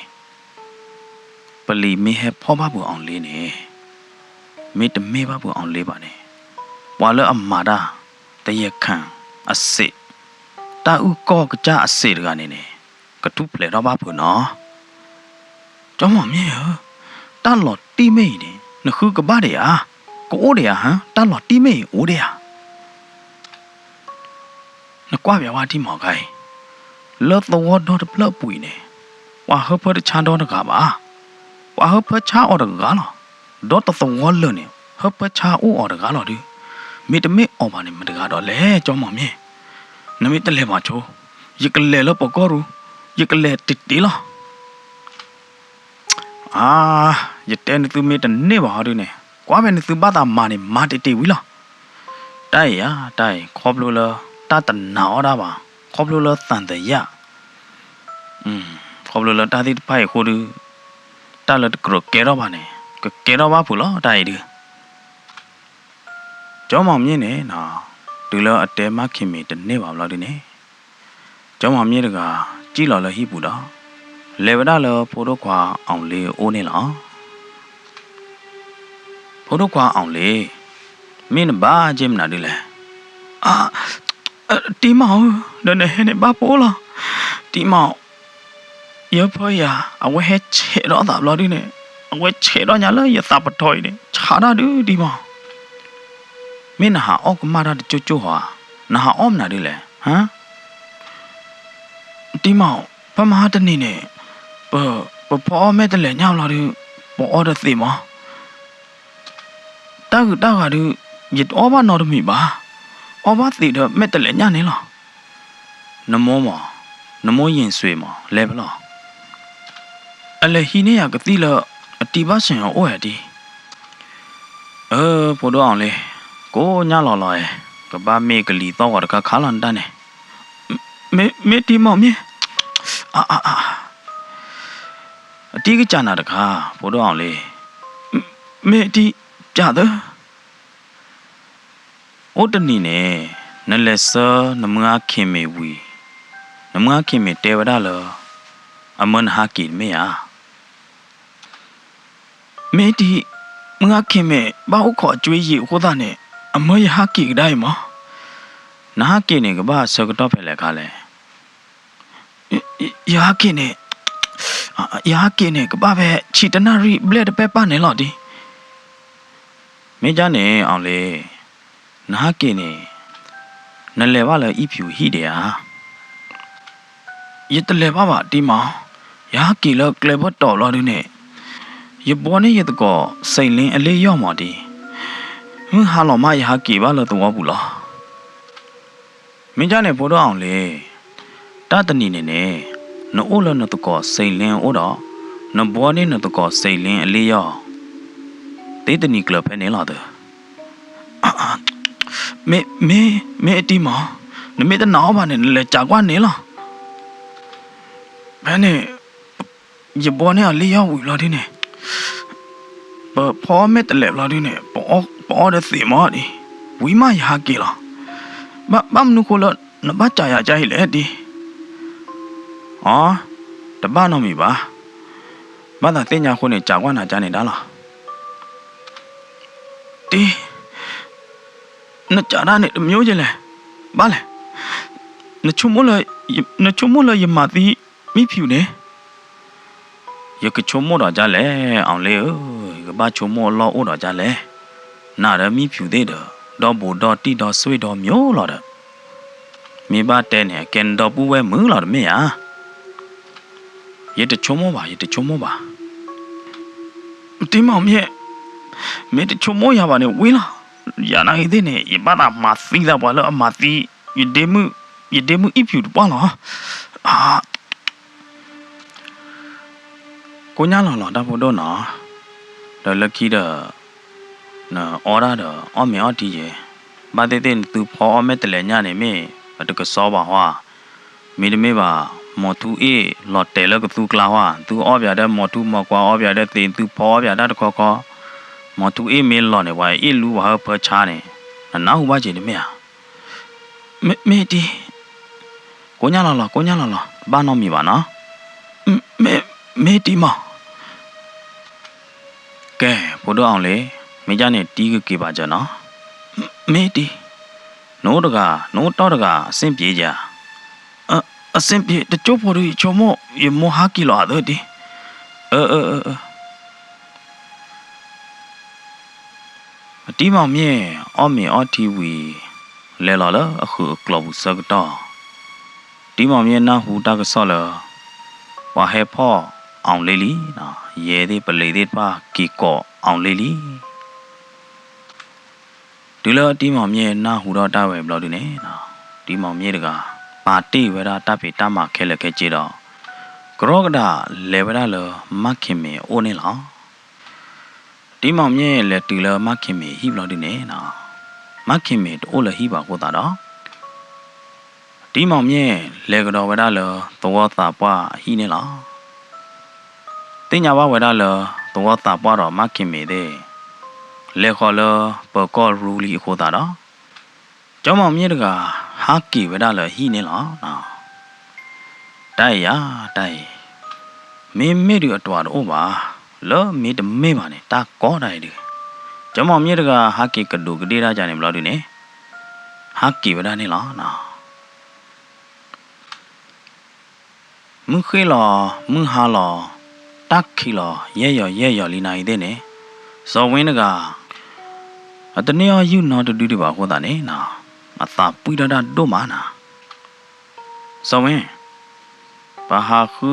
ပလံးမ့ၢ်ဟဲဖီၣ်ဘၣ်ဖုးအီၤလ့န့ၣ်, မ့တမ့ၢ်ဘၣ်ဖုးအီၤလ့ဘၣ်န့ၣ်, ပှၤလၢအမၤတၢ် တယဲၢ်ခၣ်အစ့း, တၢ်အုၣ်ကီၢ်ကစၢ်အစ့းတဂၤန့ၣ်န့ၣ်, ကထူၣ်ဖျဲးထီၣ်ဘၣ်ဖုးနီၤ. ကၠီမီၤမ့ၢ်ဧၢ, တၢ်လီၤတံၢ်မ့ၢ်အံၤန့ၣ် နဃုကဘၣ်ဒံးဧါ, ကအိၣ်ဒံးဧါဟါ, တၢ်လီၤတံၢ်မ့ၢ်အံၤအိၣ်ဒံးဧါ. နကွၢ်ပၠးဝဲထံမီၤခါအံၤ, လၢသဝီဒီတဖျၢၣ်အပူၤအံၤန့ၣ်, ပှၤဟၢဖၢတဆါဒီတဂၤဘၣ်. ပှၤဟၢဖၢဆါအီၤတဂၤလီၤ. ဒီတသဝီလၢာ်န့ၣ် ဟၢဖၢဆါအိၣ်အီၤတဂၤလီၤဒုး. မ့တမ့ၢ်အီၤဘၣ်န့ၣ် မတဂၤဒီးလဲၣ် ကၠီမီၤမ့ၢ်. နမ့ၢ်တလဲၤဘၣ်ဆိ, ယကလဲၤလၢပကီၢ်ရူ, ယကလဲၤတ့ၢ်တ့ၢ်လီၤ. အါ, ယတဲနသုမ့ၢ်တန့ၢ်ဘၣ်ဟီဒုးန့ၣ်, ကွၢ်ဖဲနသုဘၣ်သးမၤန့ၣ် မၤတ့ၢ်တ့ၢ်ဝံၤလီၤ. တၢ်အံၤဧါ, တၢ်အံၤ ခီဖျိလၢ တၢ်တနာ်အီၣ်တၢ်ဘၣ်, ခီဖျိလၢသံသယ, ခီဖျိလၢတၢ်သ့ၣ်တဖၣ်အံၤအဃိဒုး, တၢ် တၢ်လၢတကြၢးကဲထီၣ်ဘၣ်န့ၣ် ကကဲထီၣ်ဘၣ်ဖုးလီၤ တၢ်အံၤဒုး. ကၠီမီၤမၠ့ၣ်န့ၣ်နီၤ, တုၤလၢအတဲမါခ့ၣ်မ့ၢ်တန့ၢ်ဘၣ်ဘျီဒုန့ၣ်, ကၠီမီၤမၠ့ၣ်တဂၤ စံၣ်လီၤလၢဟံၣ်ပူၤဒီး လဲၤဝဲဒၣ်လၢဖိဒိၣ်ခွါအီၣ်လ့အအိၣ်န့ၣ်လီၤ. ဖိဒိၣ်ခွါအီၣ်လ့, မ့ၢ်နဘၣ်က့ၤမနုၤဒ်လဲၣ်. အ, တံၤမီၢ်ဧၢ, ဒီးနဟဲန့ၣ်ဘၣ်ပအိၣ်လီၤ. တံၤမီၢ်, ယဖၢယၤ အဝဲဟဲဆဲးထီၣ်အသးဘျီဒုန့ၣ်, အဝဲဆဲးထီၣ်ညါလၢယသးပထီအံၤန့ၣ် ဆါတၢ်ဒုးတံၤမီၢ်. မ့ၢ်နဟးအီၣ်ကမၣ်တၢ်တကၠိၢ်ကၠိၢ်ဧါ, နဟးအီၣ်မနုၤဒ်လဲၣ်, ဟါ တံၤမီၢ်, ဖဲမဟါတနံၤန့ၣ်, ပ, ပဖီအီၣ်မဲာ်တလဲးညၣ်ဘျီဒုး, ပအီဒီးသံးမး. တၢ်ဂုၤတၢ်ဂၤဒုး, ယတအီၣ်ဘၣ်နီတမံၤဘၣ်. အီၣ်ဘၣ်သံးဒီးမဲာ်တလဲးညၣ်န့ၣ်လီၤ. နမိၢ်မး, နမိၢ်ယ့ၣ်စွ့မး လဲၤဖဲလဲၣ်. အလဲၤဟံးန့ၢ်ယၤကသံၣ်လၢ အတံၤဘၣ်ဆၣ်အအိၣ်ဧါတံၤ. အၢ ဖိဒိၣ်အီၣ်လ့, ကိးညါလီၤလီၤဧါ, ကဘၣ်မ့ၢ်ကလံၤသီၣ်ဂီၤတခါခါလီၤနတၢ်န့ၣ်. မ့ၢ်, မ့ၢ်တံၤမီၢ်မ့ၢ်, အါ, အါ, အါ, အတံၤကစၢ်နၤတခါ, ဖိဒိၣ်အီၣ်လ့, မ့ၢ်တံၤကစၢ်သၢ. အိၣ်တနံၤန့ၣ်, နလဲၤဆှၢနမုၢ်ဂၤခ့ၣ်မ့ၣ်ဝံၤ, နမုၢ်ဂၤခ့ၣ်မ့ၣ်တဲဝဲဒၣ်လၢ အမၢနဟးက့ၤတမ့ၢ်ဧါ. မ့ၢ်တံၤ, မုၢ်ဂၤခ့ၣ်မ့ၣ်ဘၣ်အိၣ်ခိးအကွ့ယံာ်အဃိသတးန့ၣ်, အမၢယဟးက့ၤကဒါအံၤမး. နဟးက့ၤန့ၣ် ကဘၣ်ဆၢကတီၢ်ဖဲလဲၣ်ခါလဲၣ်. ယဟးက့ၤန့ၣ်, ယဟးက့ၤန့ၣ် ကဘၣ်ဖဲဆံတနၣ်ရံၣ်ဘျဲၣ်တပဲၢ်ပၢ်န့ၣ်လီၤတံၤ. မ့ၢ်ဒ်န့ၣ် အီၣ်လ့, နဟးက့ၤန့ၣ်, နလဲၤဘၣ်လၢအံၣ်ဖၠူးဟံၣ်ဒံးဧါ. ယတလဲၤဘၣ်ဘၣ်တံၤမီၢ်, ယဟးက့ၤလၢကျဲဘၢၣ်တီၤဘျီဒုန့ၣ်, ယဘှီန့ၢ်ယသကိးစံလ့အလ့ၣ်ယီၢ်မးတံၤ. မုၢ်ဟါလီၤမးယဟးက့ၤဘၣ်လၢသဝီပူၤလီၤ. မ့ၢ်ဒ်န့ၣ် ဖိဒိၣ်အီၣ်လ့, တၢ်တနံၤန့ၣ်န့ၣ်, နအိၣ်လၢနသကိးစံလ့အအိၣ်ဒီး, နဘှီန့ၢ်နသကိးစံလ့အလ့ၣ်ယီၢ်, သ့တနံၤကျၢၤဖဲန့ၣ်လီၤသၢ. မ့ၢ်, မ့ၢ်တံၤမီၢ်, နမ့ၢ်တနာ်အီၤဘၣ်န့ၣ် နလဲၤကးကွၢ်န့ၣ်လီၤ. ဖဲန့ၣ်, ယဘှီန့ၢ်အလ့ၣ်ယီၢ်ဝံၤဘျီဒုန့ၣ်, ပဖီအီၣ်မဲာ်တလဲးဘျီဒုန့ၣ်, ပအီဒီးသံးမးဒံး, ဝံၤမးယဟးက့ၤလီၤ. ဘၣ်မနုၤဃိလၢ နဘၣ်ကးယၤကါအံၤလဲၣ်တံၤ. အ, တဘၣ်နီတမံၤဘၣ်. ဘၣ်သးသ့ၣ်ညါအဃိန့ၣ် ကးကွၢ်နၤကါန့ၣ်ဒၣ်လီၤ. တံၤ, နကးတၢ်န့ၣ်တမံၤယဲလဲၣ်, ဘၣ်လဲၣ်. နဆိကမိၣ်လၢယမၤသံမံဖၠူးန့ၣ်. ယကဆိကမိၣ်ဒီးကါလဲၣ် အီၣ်လ့ဧၢ, ယကဘၣ်ဆိကမိၣ်အလီၢ်အိၣ်ဒီးကါလဲၣ်. နၤဒီးမံဖၠူးသ့ၣ်ဒီး ဒီဘူးဒီတံၢ်ဒီဆွ့ဒီမျိုးလီၤဒီး, မ့ၢ်ဘၣ်တဲန့ၣ် အကဲနဒီပုၢ်ဝဲၢ်မုာ်လီၤတမ့ၢ်ဧါ. ယတဆိကမိၣ်ဘၣ်, ယတဆိကမိၣ်ဘၣ်. တံၤမီၢ်မ့ၢ်, မ့ၢ်တဆိကမိၣ်ယၤဘၣ်န့ၣ်ဝံၤလီၤ. ယၤနာ်ဂ့ၤသ့ၣ်န့ၣ် ယဘၣ်သးမၤသံသးပှၤလၢအမၤသံ, ယဒ့မုၣ်, ယဒ့မုၣ်အံၣ်ဖၠူးတပှၢ်လီၤ. ကိးညါလီၤလီၤ တၢ်ဖိဒိၣ်နီၤ, ဒီးလၢခံဒီး နအီၣ်ဒၣ်ဒီး အီၣ်မ့ၤအီထံယဲ, ဘၣ်သ့ၣ်သ့ၣ်နသုဖီအီၣ်မဲာ်တလဲးညၣ်န့ၣ် မ့ၢ်ပတကစီဘၣ်ဟီဧါ, မ့တမ့ၢ်ဘၣ် မိၢ်ထူအ့ၣ်လီၤတဲာ်လၢကသူကျါဟီဧါ, သုအီၣ်ပၠးဒီးမိၢ်ထူမိၢ်ကွၢ်အီၣ်ပၠးဒီးသ့ၣ် သုဖီအီၣ်ပၠးတၢ်တခီခီ, မိၢ်ထူအ့ၣ်မ့ၢ်လီၤန့ၣ် ပှၤအ့ၣ်လူပှၤဟၢဖၢဆါန့ၣ်, နနၢ်ဟူဘၣ်က့ၤတမ့ၢ်ဧါ. မ့ၢ်, မ့ၢ်တံၤ, ကိးညါလီၤလီၤ ကိးညါလီၤလီၤ တဘၣ်နီတမံၤဘၣ်နီၤ. မ့ၢ်, မ့ၢ်တံၤမီၢ်. ကဲ, ဖိဒိၣ်အီၣ်လ့, မ့ၢ်ဒ်န့ၣ်တံၤကက့ၤဘၣ်စၢၤနီၤ. မ့ၢ်တံၤ, နအိၣ်တဂၤ, နအိၣ်တီၢ်တဂၤ အဆင်ပြေဧါ. အဆင်ပြေ, တကၠိဖိဒီးယဆိကမိၣ် ယမိၢ်ဟးက့ၤလီၤအသၢတံၤ. အၢ, အၢ, အၢ, အၢ. အတံၤမီၢ်မ့ၢ်အီၣ်မ့ၤအီထံဝံၤ လဲၤလီၤလၢအဃုာ်အကျိၤပူၤဆၢကတီၢ်, တံၤမီၢ်မ့ၢ်နၢ်ဟူတၢ်ကစီၣ်လၢ ပှၤဟဲဖီၣ်အီၣ်လ့လံ, ယဲသ့ၣ်ပလံၤသ့ၣ်တဖၣ်က့ၤကိးအီၣ်လ့လံ. တုၤလၢတံၤမီၢ်မ့ၢ်နၢ်ဟူထီၣ်တၢ်ဝဲဘျီဒုန့ၣ်, တံၤမီၢ်မ့ၢ်တဂၤ ပာ်တ့ၢ်ဝဲဒၣ်တၢ်ဖံးတၢ်မၤခဲလၢာ်ခဲဆ့ဒီး ကရီကဒးလဲၤဝဲဒၣ်လၢမါခ့ၣ်မ့ၣ်အအိၣ်န့ၣ်လီၤ. တံၤမီၢ်မ့ၢ်လဲၤတုၤလၢမါခ့ၣ်မ့ၣ်ဟံၣ်ဘျီဒုန့ၣ်, မါခ့ၣ်မ့ၣ်တအိၣ်လၢဟံၣ်ဘၣ်အဃိသတးဒီး တံၤမီၢ်မ့ၢ်လဲၤကဒီးဝဲဒၣ်လၢသဝီသးပှၢ်အဟံၣ်န့ၣ်လီၤ. သ့ၣ်ညါဘၣ်ဝဲဒၣ်လၢ သဝီသးပှၢ်ဒီးမါခံမ့ၢ်သ့ၣ် လဲၤဃီၤလၢပၢၤကီၢ်ရူလံအဃိသတးဒီး ကၠီမီၤမံတဂၤ ဟးက့ၤဝဲဒၣ်လၢဟံၣ်န့ၣ်လီၤ. တၢ်အံၤယၤ တၢ်အံၤ မ့မ့ၢ်ဒုးအတံၤတအိၣ်ဘၣ်, လၢမ့တမ့ၢ်ဘၣ်န့ၣ် တၢ်ကီတၢ်အံၤဒုး, ကၠီမီၤမံတဂၤ ဟးက့ၤကဒူးကဒ့ၣ်တၢ်ကန့ၣ်ဘျီဒုးန့ၣ် ဟးက့ၤဝဲဒၣ်န့ၣ်လီၤ. မုၢ်ဃ့ၢ်လီၤ မုၢ်ဟါလီၤ တၢ်ခံးလီၤ ယဲၢ်ယီၤယဲၢ်ယီၤလံနၤအံၤသ့ၣ်န့ၣ် စီၤဝ့တဂၤ အတန့ၢ်အီၣ်ယုၢ်နီတဒုဒံးဘၣ်အဃိသတးန့ၣ် အသးပှံၢ်ထီၣ်တၢ်ဒိၣ်မးနၤ. စီၤဝ့, ပဟးဃု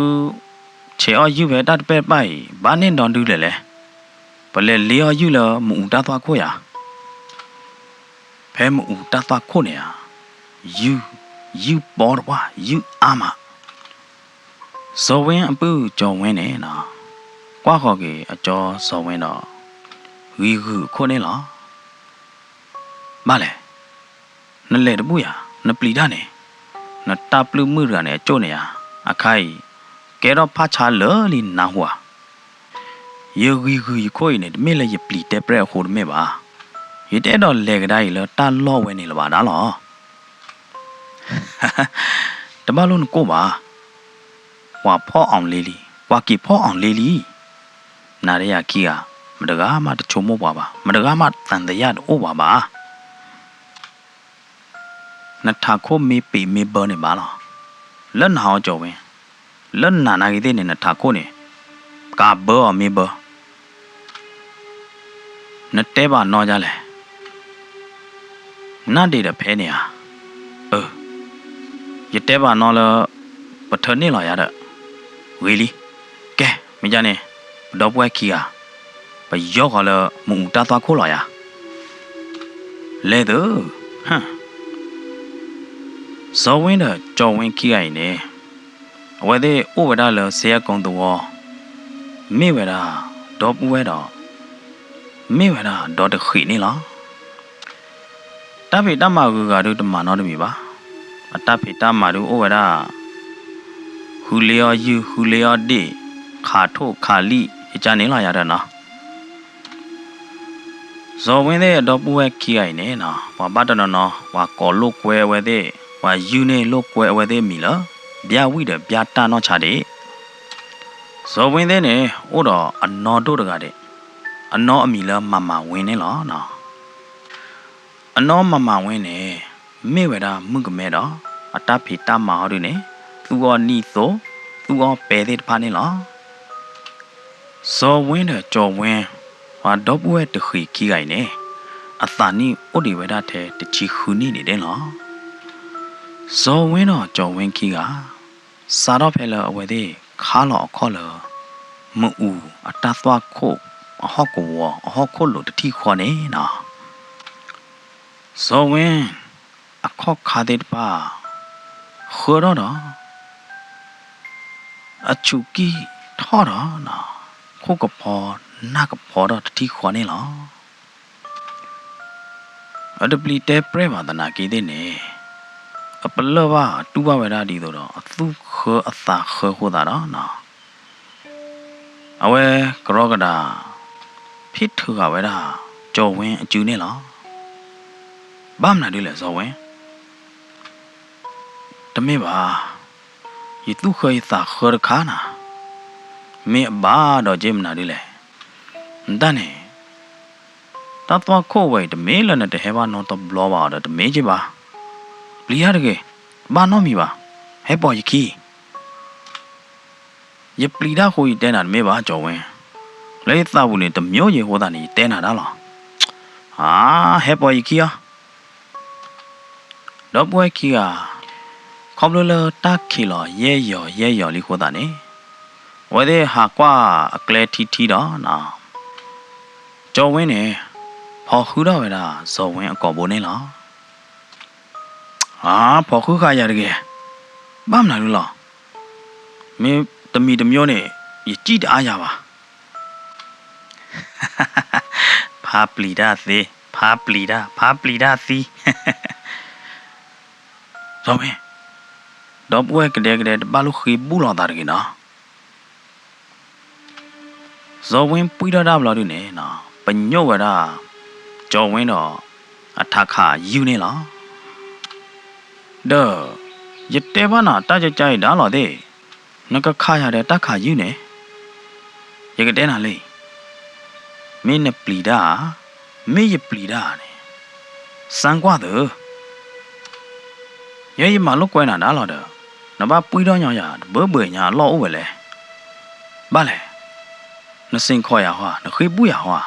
ဆဲးအီၣ်ယုၢ်ဖဲတၢ်တပဲၢ်တပၢ်အံၤ ဘၣ်န့ၢ်နီတဒုလဲၣ်လဲၣ်. ပလဲၤလ့အီၣ်ယုၢ်လၢမ့ၣ်အူတၢ်သွၣ်ခိၣ်ယၤ ဖဲမ့ၣ်အူတၢ်သွၣ်ခိၣ်န့ၣ်ဧါ, ယုၢ်, ယုၢ်ပီတပှၢ် ယုၢ်အါမး. စီၤဝ့အပုၢ်ကၠီၤဝ့န့ၣ် ကွၢ်ဃီၤက့ၤအကၠီစီၤဝ့ဒီး ဂံၤဂုာ်အခိၣ်န့ၣ်လီၤ. ဘၣ်လဲၣ်, နလဲၤတဘူၣ်ယၤ, နပျံၤတၢ်န့ၣ်, နတၢ်ပျုၢ်မုၣ်တဂၤန့ၣ် အကၠိၣ်န့ၣ်ယၤ, အခါအံၤ ကဲထီၣ်ဖးဆါလၢာ်လံနါဟူဧါ. ယဂံၤဂုာ်ယခိၣ်အံၤန့ၣ် တမ့ၢ်လၢယပျံၤတဲပြဲၣ်အဃိတမ့ၢ်ဘၣ်. ယတအဲၣ်ဒိးလဲၤကဒါအံၤလၢတၢ်လီၢ်ဝဲန့ၣ်လၢၤဘၣ်ဒၣ်လီၤ. တဘၣ်လိၣ်နကိၢ်ဘၣ်. ပှၤဖီၣ်အီၤလ့လံ, ပှၤက့ၤဖီၣ်အီၤလ့လံ. နၤဒီးယၤခံဂၤ, မတဂၤမးတဆိကမိၣ်ပှၤဘၣ်, မတဂၤမးသံသယတအိၣ်ပှၤဘၣ်. နထးခိၣ်မ့ၢ်ပ့ၤမ့ၢ်ဘၢန့ၣ်ဘၣ်လီၤ. လၢနဟးအီၤကၠီၤဝ့, လၢနၤနာ်ဂ့ၤသ့ၣ်န့ၣ် နထးခိၣ်န့ၣ် ကးဘၢအီၤမ့ၢ်ဘၢ နတဲဘၣ်နီၢ်ဒ်လဲၣ်. နၢ်ဒ့ၣ်ဒီးဖဲန့ၣ်ဧါ. အၢ, ယတဲဘၣ်နီၢ်လၢ ပထၢန့ၣ်လီၤယၤဒီး ဂ့ၤလံ. ကဲ, မ့ၢ်ဒ်န့ၣ် ပဒီပုၢ်ဝဲၢ်ခံဂၤ ပယီဃီၤလၢမ့ၣ်အူတၢ်သွၣ်ခိၣ်လီၤယၤ. လဲၤသု, စီၤဝ့ဒီးကၠီၤဝ့ခံဂၤအံၤန့ၣ် အဝဲသ့ၣ်အိၣ်ဝဲဒၣ်လၢစ့အကိသဝီ, မ့ၢ်ဝဲဒၣ်ဒီပုၢ်ဝဲၢ်ဒီး မ့ၢ်ဝဲဒၣ်ဒီတဃံးန့ၣ်လီၤ. တၢ်ဖံးတၢ်မၤဂုၤဂၤဒုတမၤနီတမံၤဘၣ်. အတၢ်ဖံးတၢ်မၤဒုအိၣ်ဝဲဒၣ် ဃုလ့အီၣ်ယုၢ် ဃုလ့အီၣ်ဒ့ၣ် ခးထိၣ်ခးလံၣ် ယကန့ၣ်လီၤယၤဒီးနီၤ. စီၤဝ့သ့ၣ်အဒီပုၢ်ဝဲၢ်ခံဂၤအံၤန့ၣ်နီၤ ပှၤဘၣ်တနီၤနီၤ ပှၤကိးလိာ်ကွဲအဝဲသ့ၣ် ပှၤယုၢ်န့ၢ်လိာ်ကွဲအဝဲသ့ၣ်အမံၤလၢ ဘျၣ်ဝံၣ်ဒီးဘျၣ်တၢ်နီၢ်ဆါဒံး. စီၤဝ့သ့ၣ်န့ၣ် အိၣ်ဒီးအနီၢ်ဒိၣ်တဂၤဒံး အနီၢ်အမံၤလၢမၤမၤဝ့န့ၣ်လီၤ. အနီၢ်မၤမၤဝ့န့ၣ် မ့ၢ်ဝဲဒၣ်မုၣ်ကမဲဒီး အတၢ်ဖံးတၢ်မၤဟီဒုန့ၣ် သူၣ်အီၣ်နံၣ်သိ, သူၣ်အီၣ်ပဲသ့ၣ်တဖၣ်န့ၣ်လီၤ. စီၤဝ့ဒီးကၠီၤဝ့ ပှၤဒီပုၢ်ဝဲၢ်တဃံးခံဂၤအံၤန့ၣ် အသးနံၣ်အိၣ်ဒံးဝဲဒၣ်ထဲတဆံဃုနံၣ်ဒံးန့ၣ်လီၤ. စီၤဝ့ဒီးကၠီၤဝ့ခံဂၤ စးထီၣ်ဖဲလၢအဝဲသ့ၣ်ခါလီၤအခီၣ်လၢ မ့ၣ်အူအတၢ်သွၣ်ခိၣ်အဟီၣ်ကဝီၤအဟီၣ်ခိၣ်လိၤတထံၣ်ဃီန့ၣ်နီၤ စီၤဝ့ အခီၣ်ခါသ့ၣ်တဖၣ် ဃၢထီၣ်ဒီး အဆူးကံၢ်ထီၣ်ဒီး ခိၣ်ကဖီနၢ်ကဖီထီၣ်တထံၣ်ဃီန့ၣ်လီၤ. အတပျံၤတဲပြဲၣ်ဘၣ်သနာ်က့သ့ၣ်န့ၣ် အပလၢၢ်ဘၣ်တူၢ်ဘၣ်ဝဲဒၣ်ဒ်သိးဒီး အသူၣ်ဃၢအသးဃၢအဃိသတးဒီး အဝဲကရီကဒါ ဖံးထုးဃာ်ဝဲဒၣ် ကၠီၤဝ့အစုန့ၣ်လီၤ. ဘၣ်မနုၤဒ်လဲၣ် စီၤဝ့, တမ့ၢ်ဘၣ်, ယသူၣ်ဃၢယသးဃၢတခါနၤ, မ့ၢ်အဘၣ်ဒီးက့မနုၤဒ်လဲၣ်. နတၢ်န့ၣ် တၢ်သွၣ်ခိၣ်ဝဲအံၤ တမ့ၢ်လၢနတဟဲဘၣ်နီတဘျီဘၣ်အီၤဒီး တမ့ၢ်က့ဘၣ်. ပျံၤတၢ်တဂ့ၤ, ဘၣ်နီတမံၤဘၣ်, ဟဲပိာ်ယခံ ယပျံၤတၢ်ဃိယတဲနၤတမ့ၢ်ဘၣ် ကၠီၤဝ့, လၢယသးပူၤန့ၣ် တမျိုးယဲၤအဃိသတးန့ၣ် ယတဲနၤတၢ်လီၤ. အါ, ဟဲပိာ်ယခံအီၤ. ဒီပုၢ်ဝဲၢ်ခံဂၤ ခီဖျိလၢတၢ်ခံးလီၤယဲၢ်ယီၤယဲၢ်ယီၤလံအဃိသတးန့ၣ် အဝဲသ့ၣ်ဟးကွၢ်အကျဲထံထံဒီး ကၠီၤဝ့န့ၣ် ဖီၣ်ဃုထီၣ်ဝဲဒၣ်စီၤဝ့အကိာ်ဘိန့ၣ်လီၤ. အါ, ဖီၣ်ဃုဃာ်ယၤတဂ့ၤ, ဘၣ်မနုၤဒ်လဲၣ်, မ့ၢ်တမံၤတမျိုးန့ၣ် ယစံၣ်တအါယၤဘၣ်. ဖးပျံၤတၢ်သ့, ဖးပျံၤတၢ်, ဖးပျံၤတၢ်သံ. စီၤဝ့, ဒီပုၢ်ဝဲၢ်ကဒဲကဒဲ တဘၣ်လိၣ်ဃ့ဘူၣ်လိာ်သးတဂ့ၤနီၤ. စီၤဝ့ပှံၢ်ထီၣ်တၢ်ဘျီဒုန့ၣ်နီၤ ပညိၣ်ဝဲဒၣ် စီၤဝ့ဒီးအထးခးယုၢ်န့ၣ်လီၤ. ဒီး ယတဲဘၣ်နၤတၢ်ကကါအံၤဒၣ်လီၤသ့ၣ်, နကခးယၤဒီးတၢ်ခးယုၢ်န့ၣ်, ယကတဲနၤလံ, မ့ၢ်နပျံၤတၢ်ဧါ, မ့ၢ်ယပျံၤတၢ်ဧါန့ၣ်, စမ်းကွၢ်သု, ယဲယမၤလိာ်ကွဲနၤဒၣ်လီၤဒီး, နဘၣ်ပှံၢ်ထီၣ်ညီယၤတဘၢဘၢညါအလီၢ်အိၣ်ဝဲလဲၣ်. ဘၣ်လဲၣ်, နစ့ၢ်ကီးယၤဟီဧါ, နဃ့ဘူၣ်ယၤဟီဧါ,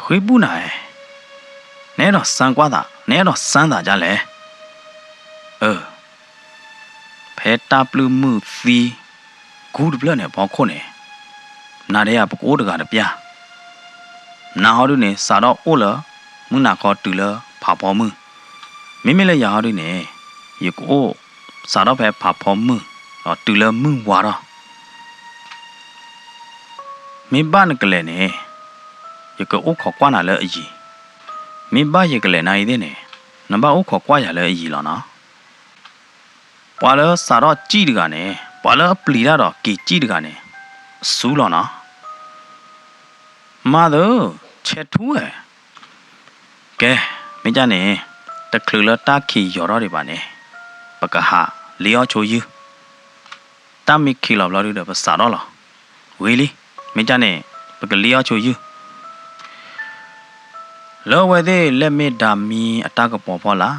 ဃ့ဘူၣ်နၤဧါ, နအဲၣ်ဒိးစမ်းကွၢ်သး, နအဲၣ်ဒိးစမ်းသးဒ်လဲၣ်. အၢ ဖဲတၢ်ပျုၢ်မုၢ်သံ ကူတဖျၢၣ်န့ၣ် အဖီခိၣ်န့ၣ်, နၤဒီးယၤပကအိၣ်တဂၤတပျၢ်, နၤဟီဒုန့ၣ် စးထီၣ်အိၣ်လၢ မုၢ်နၤခီတုၤလၢဖးဖီမုၢ်, မ့မ့ၢ်လၢယၤဟီဒုန့ၣ် ယကအိၣ် စးထီၣ်ဖဲဖးဖီမုၢ် ဒီးတုၤလၢမုၢ်ဝါထီၣ် မ့ၢ်ဘၣ်နကလဲၤန့ၣ် ယကအိၣ်ခိးကွၢ်နၤလၢအယံၤ, မ့ၢ်ဘၣ်ယကလဲၤနၤအံၤသ့ၣ်န့ၣ် နဘၣ်အိၣ်ခိးကွၢ်ယၤလၢအယံၤလီၤနီၤ. ပှၤလၢစးထီၣ်စံၣ်တဂၤန့ၣ် ပှၤလၢအပျံၤတၢ်ဒီးက့ၤစံၣ်တဂၤန့ၣ် အစူလီၤနီၤ. မၤသၢ, ဆဲးထူဝဲ, ကဲ, မ့ၢ်ကၢ်န့ၣ် တချုးလၢတၢ်ခံးယီၤထီၣ်ဒံးဘၣ်န့ၣ် ပကဟးလ့အီၣ်ဆိယုၢ်, တၢ်မ့ၢ်ခံးလီၤဘျီဒုဒီး ပစးထီၣ်လီၤ, ဝံၤလံ, မ့ၢ်ကၢ်န့ၣ် ပကလ့အီၣ်ဆိယုၢ် လၢအဝဲသ့ၣ်လဲၤမ့ၢ်ဒၣ်မံအတၢ်ကပီၤဖီလာ်,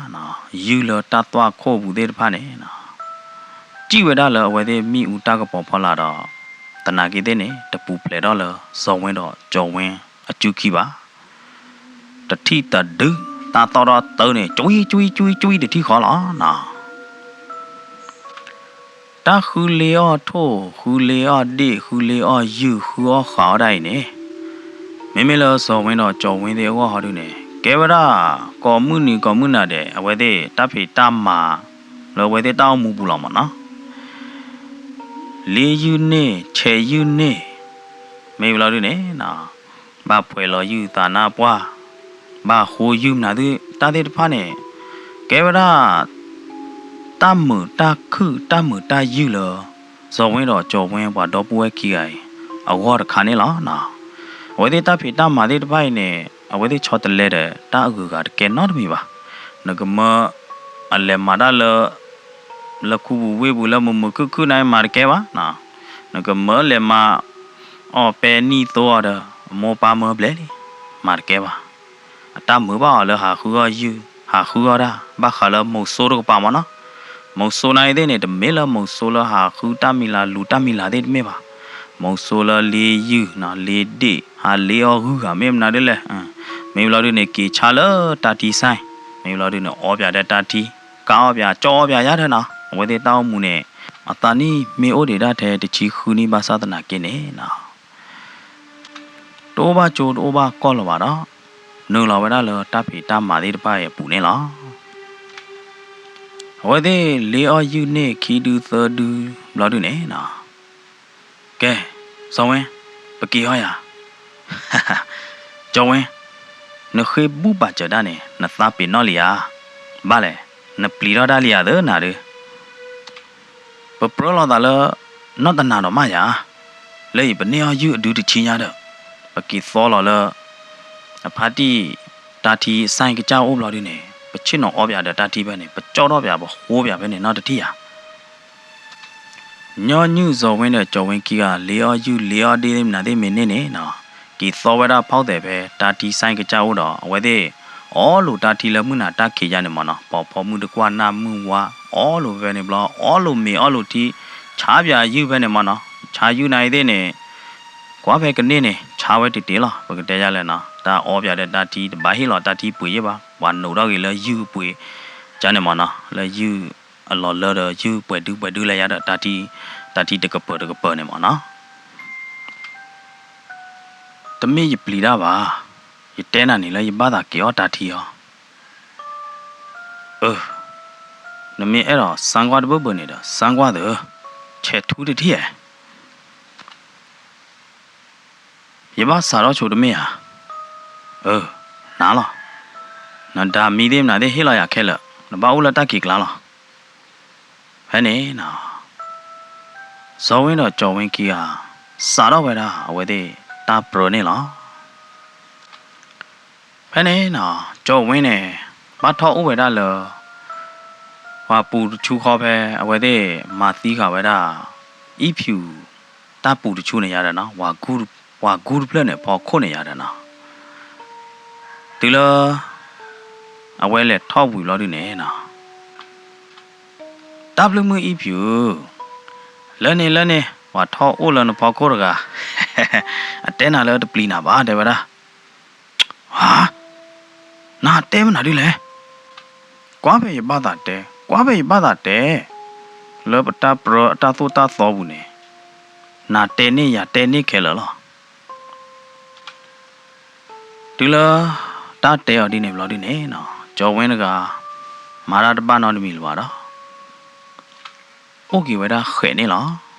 ယုၢ်လၢတၢ်သွၣ်ခိၣ်ပူၤသ့ၣ်တဖၣ်န့ၣ်, စံၣ်ဝဲဒၣ်လၢအဝဲသ့ၣ်မ့ၣ်အူတၢ်ကပီၤဖီလာ်ဒီး, သနာ်က့သ့ၣ်န့ၣ် တပူၤဖျဲးထီၣ်လၢစီၤဝ့ဒီးစီၤဝ့အစုခံဘၣ်. တထံၣ်တဒု, တၢ်သီၣ်ထီၣ်တၢ်န့ၣ် ကွံကွံကွံကွံတထံၣ်ဃီလီၤနီၤ. တၢ်ဃုလ့အီၣ်ထိၣ်, ဃုလ့အီၣ်ဒ့ၣ်, ဃုလ့အီၣ်ယုၢ်, ဃုအီၣ်ဃးအီၣ်ဒၣ်အံၤန့ၣ်, မ့မ့ၢ်လၢစီၤဝ့ဒီးစီၤဝ့သ့ၣ်အဂီၢ်ဟီဒုန့ၣ် ကဲဝဲဒၣ် ကိးမုၢ်နံၤကိးမုၢ်နၤဒဲး အဝဲသ့ၣ်တၢ်ဖံးတၢ်မၤ လၢအဝဲသ့ၣ်တၢ်အိၣ်မူပူၤလီၤမးနီၤ. လ့ယုၢ်န့ၣ် ဆဲးယုၢ်န့ၣ်, မ့ၢ်ဘျီဒုန့ၣ် ဘၣ်ဖှဲးလီၤယုၢ်သးနါပှၢ်, ဘၣ်ဃိယုၢ်မနုၤသ့ၣ်တၢ်သ့ၣ်တဖၣ်န့ၣ်, ကဲဝဲဒၣ် တၢ်မုာ်တၢ်ခုၣ် တၢ်မုာ်တၢ်ယုၢ်လၢ စီၤဝ့ဒီးစီၤဝ့ပှၤဒီပုၢ်ဝဲၢ်ခံဂၤအံၤ အဂီၢ်တခါန့ၣ်လီၤ. အဝဲသ့ၣ်တၢ်ဖံးတၢ်မၤသ့ၣ်တဖၣ်အံၤန့ၣ် အဝဲသ့ၣ်ဆီတလဲဒီး တၢ်အဂုၤအဂၤတကဲနီတမံၤဘၣ်. နကမၢအလဲၤမၤတၢ်လၢ လၢခူပူၤဝ့ၢ်ပူၤလၢမုာ်မုာ်ခုၣ်ခုၣ်န့ၣ် မၤတကဲဘၣ်. နကမၢလဲၤမၤအီၣ်ပဲနံၣ်သိအီၤဒီး အမိၢ်ပၢ်မၢဘျဲၣ်လံ, မၤတကဲဘၣ်. အတၢ်မုာ်ဘၣ်အီၤလၢဟးဃုအီၣ်ယုၢ်, ဟးဃုအီၣ်တၢ်, ဘၣ်ဃးလၢမုဆိုးတကပၤမးနီၤ. မုဆိုးန့ၣ်သ့ၣ်န့ၣ် တမ့ၢ်လၢမုဆိုးလၢဟးဃုတၢ်မံၤလၢ်လူၤတၢ်မံၤလၢ်သ့ၣ်တမ့ၢ်ဘၣ်. မုဆိုးလၢလ့ယုၢ်နီၤ, လ့ဒ့ၣ်, ဟးလ့အီၣ်ဂုၤဂၤမ့ၢ်မနုၤဒ်လဲၣ်. မ့ၢ်ဘျီဒုန့ၣ် က့ၤဆါလၢတၢ်ထံစဲၣ်, မ့ၢ်ဘျီဒုန့ၣ် အီပၠးဒီးတၢ်ထံ, ကအီပၠး ကၠီအီပၠးယါထဲနီၤ. အဝဲသ့ၣ်တၢ်အိၣ်မူန့ၣ် အသးနံၣ်မ့ၢ်အိၣ်ဒံးဒၣ်ထဲတဆံဃုနံၣ်ဘၣ်ဆၣ်သနာ်က့န့ၣ်နီၤ တအိၣ်ဘၣ်ကၠိတအိၣ်ဘၣ်ကီၢ်လၢၤဘၣ်ဒီး နုာ်လီၤဝဲဒၣ်လၢတၢ်ဖံးတၢ်မၤသ့ၣ်တဖၣ်အံၤအပူၤန့ၣ်လီၤ. အဝဲသ့ၣ်လ့အီၣ်ယုၢ်န့ၢ်ခံဒုသၢဒုဘျီဒုန့ၣ်နီၤ, ကဲ, စီၤဝ့, ပက့ၤအီၣ်ယၤ ကၠီဝ့, နဃ့ဘူၣ်ပာ်စၢၤဒၣ်န့ၣ် နသးပ့ၤနီၣ်လံဧါ. ဘၣ်လဲၣ်, နပျံၤထီၣ်ဒၣ်လံဧါသၢနၤဒုး. ပပြၢလီၤသးလၢ နီၢ်တနၤဒီးမးယၤ, လၢအံၤပန့ၢ်အီၣ်ယုၢ်အဒုတဆံညါဒီး ပက့ၤသီလီၤလၢ အဖါတံၢ် တၢ်ထံစဲၣ်ကစၢ်အိၣ်ဘျီဒုန့ၣ် ပဆ့ၣ်နီၤအီပၠးဒီးတၢ်ထံဖဲန့ၣ် ပကၠီၣ်ထီၣ်ပၠး ပဃိပၠးဖဲန့ၣ်နီတထံၣ်ဧါ. ညီနုၢ်စီၤဝ့ဒီးကၠီဝ့ခံဂၤ လ့အီၣ်ယုၢ်လ့အီၣ်ဒ့ၣ်မနုၤသ့ၣ်မ့ၢ်န့ၢ်န့ၣ်နီၤ, က့ၤသီဝဲဒၣ်ဖီၣ်သဲးဖဲတၢ်ထံစဲၣ်ကစၢ်အိၣ်ဒီး အဝဲသ့ၣ် အီလိာ်တၢ်ထံလၢမုၢ်နၤတၢ်ခံးယါန့ၣ်မးနီၤ, ပီၤဖီမုၢ်တကွၢ်နၢ်မုၢ်ဝါ အီလိာ်ဖဲန့ၣ်ဘျီ အီလိာ်မ့ၤအီလိာ်ထံ ဆါပၠးယုၢ်ဖဲန့ၣ်မးနီၤ, ဆါယုၢ်နၤအံၤသ့ၣ်န့ၣ် ကွၢ်ဖဲကန့ၢ်န့ၣ် ဆါဝဲတ့ၢ်တ့ၢ်လီၤ. ပကတဲယါလဲၣ်နီၤ, တၢ်အီပၠးဒီးတၢ်ထံတဘၣ်ဟ့ၣ်လီၤတၢ်ထံပှ့ၤယဲၢ်ဘၣ်, ပှၤနိးထီၣ်ဂ့ၤလၢယုၢ်အပှ့ၤကါန့ၣ်မးနီၤ, လၢယုၢ်အလီၤလၢဒီးယုၢ်ပှဲၤဒုပှဲၤဒုလၢယါဒီးတၢ်ထံ, တၢ်ထံတကပၤတကပၤန့ၣ်မးနီၤ. တမ့ၢ်ယပျံၤတၢ်ဘၣ်, ယတဲနၤန့ၣ်လၢယဘၣ်သးက့ၤအီၣ်တၢ်ထံအီၤ. အၢ, နမ့ၢ်အဲၣ်ဒိးစမ်းကွၢ်တဘၢဘၢန့ၣ်ဒီး စမ်းကွၢ်သၢ, ဆဲးထူတထံၣ်ဧါ. ယဘၣ်စးထီၣ်ဆိတမ့ၢ်ဧါ. အၢ, နၤလီၤ. နဒၤမံသ့ၣ်မနုၤသ့ၣ်ဟ့ၣ်လီၤယၤခဲလၢာ်, နဘၣ်အိၣ်လၢတၢ်ခံးကျါလီၤ. ဖဲန့ၣ်နီၤ, စီၤဝ့ဒီးကၠီဝ့ခံဂၤ စးထီၣ်ဝဲဒၣ်အဝဲသ့ၣ် တၢ်ပြၢန့ၣ်လီၤ. ဖဲန့ၣ်နီၤ ကၠီၤဝ့န့ၣ် ဘၣ်ထီၣ်အိၣ်ဝဲဒၣ်လၢ ပှၤပူၤတဆူဃီဖဲ အဝဲသ့ၣ်မၤသံဃာ်ဝဲဒၣ် အံဖၠူၣ် တၢ်ပူၤတဆူန့ၣ်ယါဒီးနီၤ ပှၤဂူတဖျၢၣ်န့ၣ် ဖီခိၣ်န့ၣ်ယါဒီးနီၤ တုၤလၢ အဝဲလဲၤထီၣ်ဝံၤဘျီဒုန့ၣ်နီၤ တၢ်ဘျုးမုၢ်အံဖၠူၣ်, လၢန့ၣ်လၢန့ၣ် ပှၤထီၣ်အိၣ်လၢနဖီခိၣ်တဂၤ, အတဲနၤလၢတပျံၤနၤဘၣ် တဲဝဲဒၣ်. ဟါ, နတဲမနုၤဒ်လဲၣ်. ကွၢ်ဖဲယဘၣ်သးတဲ, ကွၢ်ဖဲယဘၣ်သးတဲ, လ�23အတၢ်သိၣ်တၢ်သီပူၤန့ၣ်, နၤတဲန့ၢ်ယၤတဲန့ၢ်ခဲလၢာ်လီၤ. တုၤလၢ တၢ်တဲအီၤဒ်န့ၣ်ဘျီဒုန့ၣ်နီၤ ကၠီၤဝ့တဂၤ မၤတၢ်တဘၣ်နီတမံၤလၢၤဘၣ်ဒီး အိၣ်က့ၤဝဲဒၣ်ဃဲးန့ၣ်လီၤ.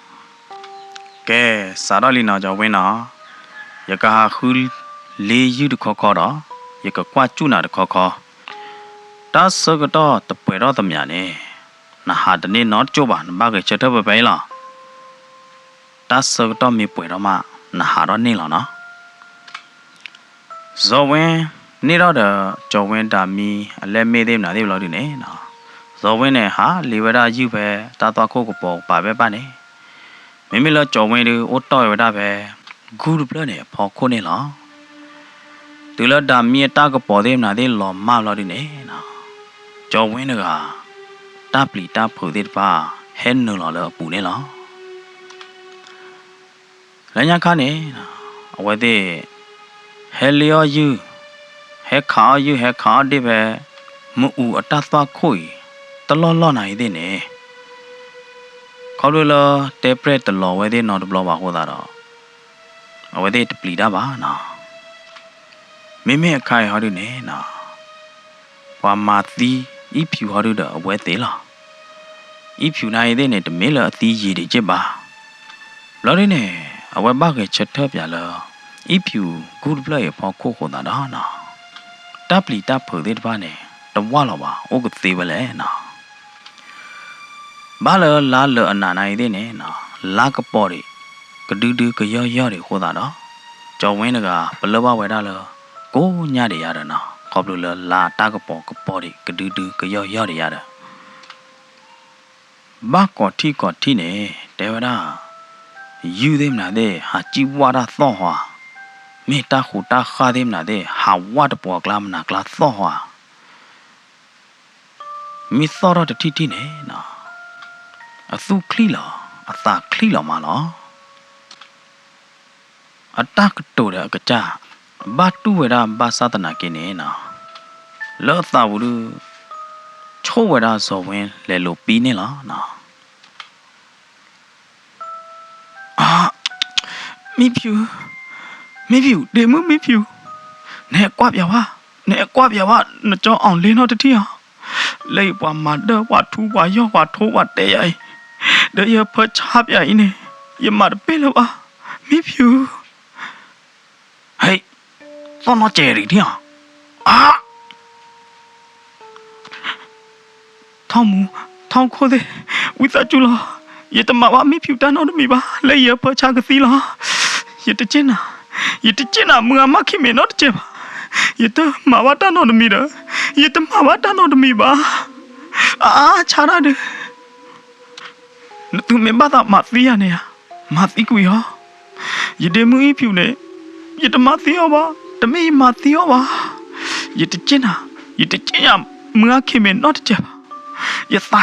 ကဲ, စးထီၣ်လံနီၤ ကၠီၤဝ့နီၤ, ယကဟးဃုလ့ယုၢ်တခီခီဒီး ယကကွၢ်စူၣ်နၤတခီခီ, တၢ်ဆၢကတီၢ်တပှဲၤထီၣ်သမျးန့ၣ် နဟးတန့ၢ်နီတကၠိၢ်ဘၣ် နဘၣ်ဂဲၤဆၢထၢၣ်ဖဲဖဲအံၤလီၤ. တၢ်ဆၢကတီၢ်မ့ၢ်ပှဲၤထီၣ်မး နဟးထီၣ်န့ၢ်လီၤနီၤ. စီၤဝ့န့ၣ်ထီၣ်ဒီး ကၠီၤဝ့ဒၣ်မံအလဲၢ်မ့ၢ်သ့ၣ်မနုၤသ့ၣ်ဘျီဒုန့ၣ်, စီၤဝ့န့ၣ်ဟးလ့ဝဲဒၣ်ယုၢ်ဖဲတၢ်သွၣ်ခိၣ်ကပီၤကပၤဘဲဘၣ်န့ၣ်, မ့မ့ၢ်လၢကၠီၤဝ့ဒုအိၣ်တီၢ်ဝဲဒၣ်ဖဲ ဂူၢ်တဖျၢၣ်န့ၣ်အဖီခိၣ်န့ၣ်လီၤ. တုၤလၢဒၣ်မံအတၢ်ကပီၤသ့ၣ်မနုၤသ့ၣ်လီၤမၢ်ဘျီဒုန့ၣ်, ကၠီၤဝ့တဂၤ တၢ်ပျံၤတၢ်ဖုးသ့ၣ်တဖၣ် ဟဲနုာ်လီၤလၢအပူၤန့ၣ်လီၤ. လၢညါခါန့ၣ် အဝဲသ့ၣ် ဟဲလ့အီၣ်ယုၢ်, ဟဲခးအီၣ်ယုၢ် ဟဲခးအီၣ်ဒ့ၣ်ဖဲ မ့ၣ်အူအတၢ်သွၣ်ခိၣ်အံၤ တလီၢ်လီၢ်နၤအံၤသ့ၣ်န့ၣ်, ခီဖျိလၢတဲပြဲၢ်တလီၤဝဲသ့ၣ်နီတဘျီဘၣ်အဃိသတးဒီး အဝဲသ့ၣ်တပျံၤတၢ်ဘၣ်နီၤ. မ့မ့ၢ်အခါအံၤဟီဒုန့ၣ်နီၤ, ပှၤမၤသံအံဖၠူၣ်ဟီဒုဒီးအဝဲသ့ၣ်လီၤ. အံဖၠူၣ်နၤအံၤသ့ၣ်န့ၣ် တမ့ၢ်လၢအသံယံာ်ဒံးက့ၢ်ဘၣ်. ဘျီဒုန့ၣ် အဝဲဘၣ်ဂဲၤဆၢထၢၣ်ပၠးလၢ အံဖၠူၣ်ဂူၢ်တဖျၢၣ်အံၤအဖီခိၣ်အဃိသတးဒီးနီၤ, တၢ်ပျံၤတၢ်ဖုးသ့ၣ်တဖၣ်န့ၣ် တဝၢ်လီၤဘၣ် အိၣ်ကသ့ဝဲလဲၣ်နီၤ. ဘၣ်လၢလါလၢာ်အနးနၤအံၤသ့ၣ်န့ၣ်နီၤ, လါကပီၤဒံး ကဒုဒုကယီၢ်ယီၢ်ဒံးအဃိသတးဒီး ကၠီၤဝ့တဂၤ ပလၢၢ်ဘၣ်ဝဲဒၣ်လၢ ကိးညါဒံးယါဒီးနီၤ, ခီဖျိလၢလါတၢ်ကပီၤကပီၤဒံး ကဒုဒုကယီၢ်ယီၢ်ဒံးယါဒီး ဘၣ်ကိးထံၣ်ကိးထံၣ်န့ၣ် တဲဝဲဒၣ်, ယုၢ်သ့ၣ်မနုၤသ့ၣ် ဟးစံၣ်ဝၣ်တၢ်သီၣ်ဟီဧါ, မ့ၢ်တၢ်ဃူးတၢ်ဃၢ်သ့ၣ်မနုၤသ့ၣ် ဟးဝၣ်တပှီၤကျါမနၤကျါသီၣ်ဟီဧါ, မ့ၢ်သီၣ်ထီၣ်တထံၣ်ထံၣ်န့ၣ်နီၤ, အသူၣ်ချံၣ်လီၤ အသးချံၣ်လီၤမးလီၤ. အတၢ်ကတိၤဒီးအကစၢ် ဘၣ်တူၢ်ဝဲဒၣ်ဘၣ်ဆၣ်သနာ်က့န့ၣ်နီၤ, လၢအသးပူၤဒု ဆိၣ်ဝဲဒၣ်စီၤဝ့လဲၤလိာ်ပံန့ၣ်လီၤနီၤ. အါ, မံဖၠူၣ်, မံဖၠူၣ်, ဒ့မုၣ်မံဖၠူၣ်, နဟဲကွၢ်ပၠးဝဲ, နဟဲကွၢ်ပၠးဝဲ နကၠီအီၣ်လ့နီတထံၣ်ဧါ. လၢအံၤပှၤမၤဒၢၣ် ပှၤထူ ပှၤယီၢ် ပှၤထိ ပှၤတဲယၤအံၤ, ဒီးယဟၢဖၢဆါပၠးအံၤန့ၣ် ယမၤတပ့ၢ်လၢၤဘၣ်, မံဖၠူၣ်. ဟဲ, သီၣ်နီၢ်စဲးရံၣ်ထံၣ်ဧါ. အါ, ထီၣ်မူ, ထီၣ်ခိၣ်သ့ၣ်, ဝံသးစူၤလီၤ. ယတမၤဘၣ်မံဖၠူၣ်တၢ်နီတမံၤဘၣ် လၢယဟၢဖၢဆါကသံလီၤ. ယတစ့ၢ်နၤ, ယတစ့ၢ်နၤ မုၢ်ဂၤမါခံမ့ၢ်နီတစဲးဘၣ်. ယတမၤဘၣ်တၢ်နီတမံၤဒီး ယတမၤဘၣ်တၢ်နီတမံၤဘၣ်. အါ, ဆါတၢ်ဒုး နသုမ့ၢ်ဘၣ်သးမၤသံယၤန့ၣ်ဧါ, မၤသံကွံာ်အီၤ. ယဒ့မုၣ်အံဖၠူၣ်န့ၣ် ယတမၤသံအီၤဘၣ်, တမ့ၢ်ယမၤသံအီၤဘၣ်. ယတစ့ၢ်နၤ, ယတစ့ၢ်ယၤ မုၢ်ဂၤခံမ့ၢ်နီတစဲးဘၣ်. ယသးဆါ,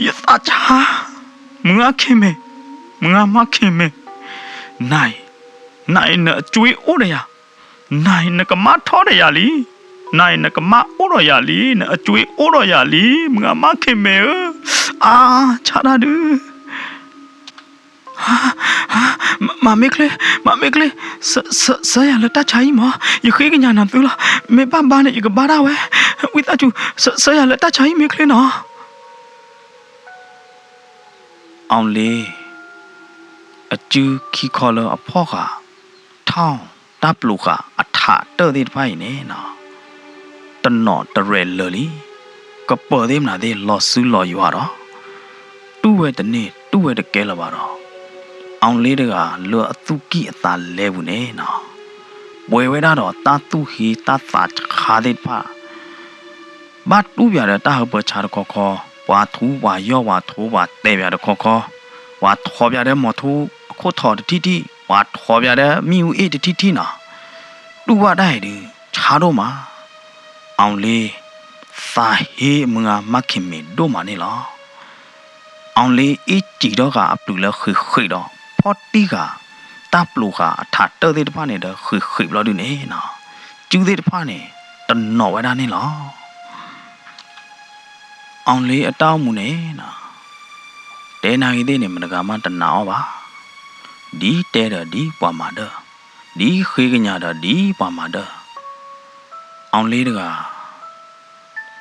ယသးဆါ, မုၢ်ဂၤခံမ့ၢ်, မုၢ်ဂၤမါခံမ့ၢ်, နၤအံၤ, နၤအံၤနအကွ့အိၣ်ဒီးယၤ နၤအံၤနကမၣ်ထီၣ်ဒီးယၤလံ, နၤအံၤနကမၣ်အိၣ်ဒီးယၤလံ, နအကွ့အိၣ်ဒီးယၤလံ, မုၢ်ဂၤမါခံမ့ၢ်ဧၢ, အါ, ဆါတၢ်ဒုး. မၤမ့ၢ်ချ့, မၤမ့ၢ်ချ့, ဆှၢယၤလၢတၢ်ဆါဟံၣ်မး, ယဃ့ကညးနၤသုလီၤ. မ့ၢ်ဘၣ်ဘါန့ၣ် ယကဘါဒၣ်ဝဲ, ဝံသးစူၤ ဆှၢယၤလၢတၢ်ဆါဟံၣ်မ့ၢ်ချ့နီၤ. အီၤလ့ အစုခံခီလၢအဖီၣ်ဃာ် ထီၣ်တၢ်ပျိးဃာ်အထးတၢၢ်သ့ၣ်တဖၣ်အံၤန့ၣ်နီၤ, တနီၤတရဲၣ်လၢာ်လံ, ကပၢၤသ့ၣ်မနုၤသ့ၣ်လီၤစုလီၤယွၤဒီး တူၢ်ဝဲတန့ၢ်တူၢ်ဝဲတကဲလၢၤဘၣ်ဒီး အီၤလ့တဂၤလၢအသူၣ်ကံၢ်အသးလဲပူၤန့ၣ်နီၤ, ပှဲၤဝဲဒၣ်ဒီးတၢ်သူၣ်ဟ့တၢ်သးဆါသ့ၣ်တဖၣ် ဘၣ်တူၢ်ပၠးဒီးတၢ်ဟၢပၢဆါတခီခီ, ပှၤထူပှၤယီၢ်ပှၤထူပှၤတဲာ်ပၠးတခီခီ, ပှၤထိးပၠးဒီးမီၤထူအခိၣ်ထိးတထံၣ်ထံၣ်, ပှၤထိးပၠးဒီးမ့ၣ်အူအ့ၣ်တထံၣ်ထံၣ်နီၤ, တူၢ်ဘၣ်တၢ်အံၤဒုး ဆါဒိၣ်မး, အီၤလ့ သးဟ့အမုၢ်ဂၤမၤခ့ၣ်မဲာ်ဒိၣ်မးန့ၣ်လီၤ. အီၤလ့အ့ၣ်စံာ်ထီၣ်ဃာ်အပျုၤလၢဃ့ၣ်ဃ့ၣ်ဒီး ဖီၣ်တံၢ်ဃာ် တၢ်ပျိၤဃာ်အထးတၢၢ်သ့ၣ်တဖၣ်န့ၣ်ဒီးဃ့ၣ်ဃ့ၣ်ဘျီဒုန့ၣ်နီၤ, စုသ့ၣ်တဖၣ်န့ၣ် တနီၤဝဲဒၣ်န့ၣ်လီၤ. အီၤလ့အတၢ်အိၣ်မူန့ၣ်နီၤ, တဲနၤဂ့ၤသ့ၣ်န့ၣ် မတဂၤမးတနာ်အီၤဘၣ်. ဒ်တဲဒီးဒ်ပှၤမၤဒၢၣ်, ဒ်ဃ့ကညးဒီးဒ်ပှၤမၤဒၢၣ်, အီၤလ့တဂၤ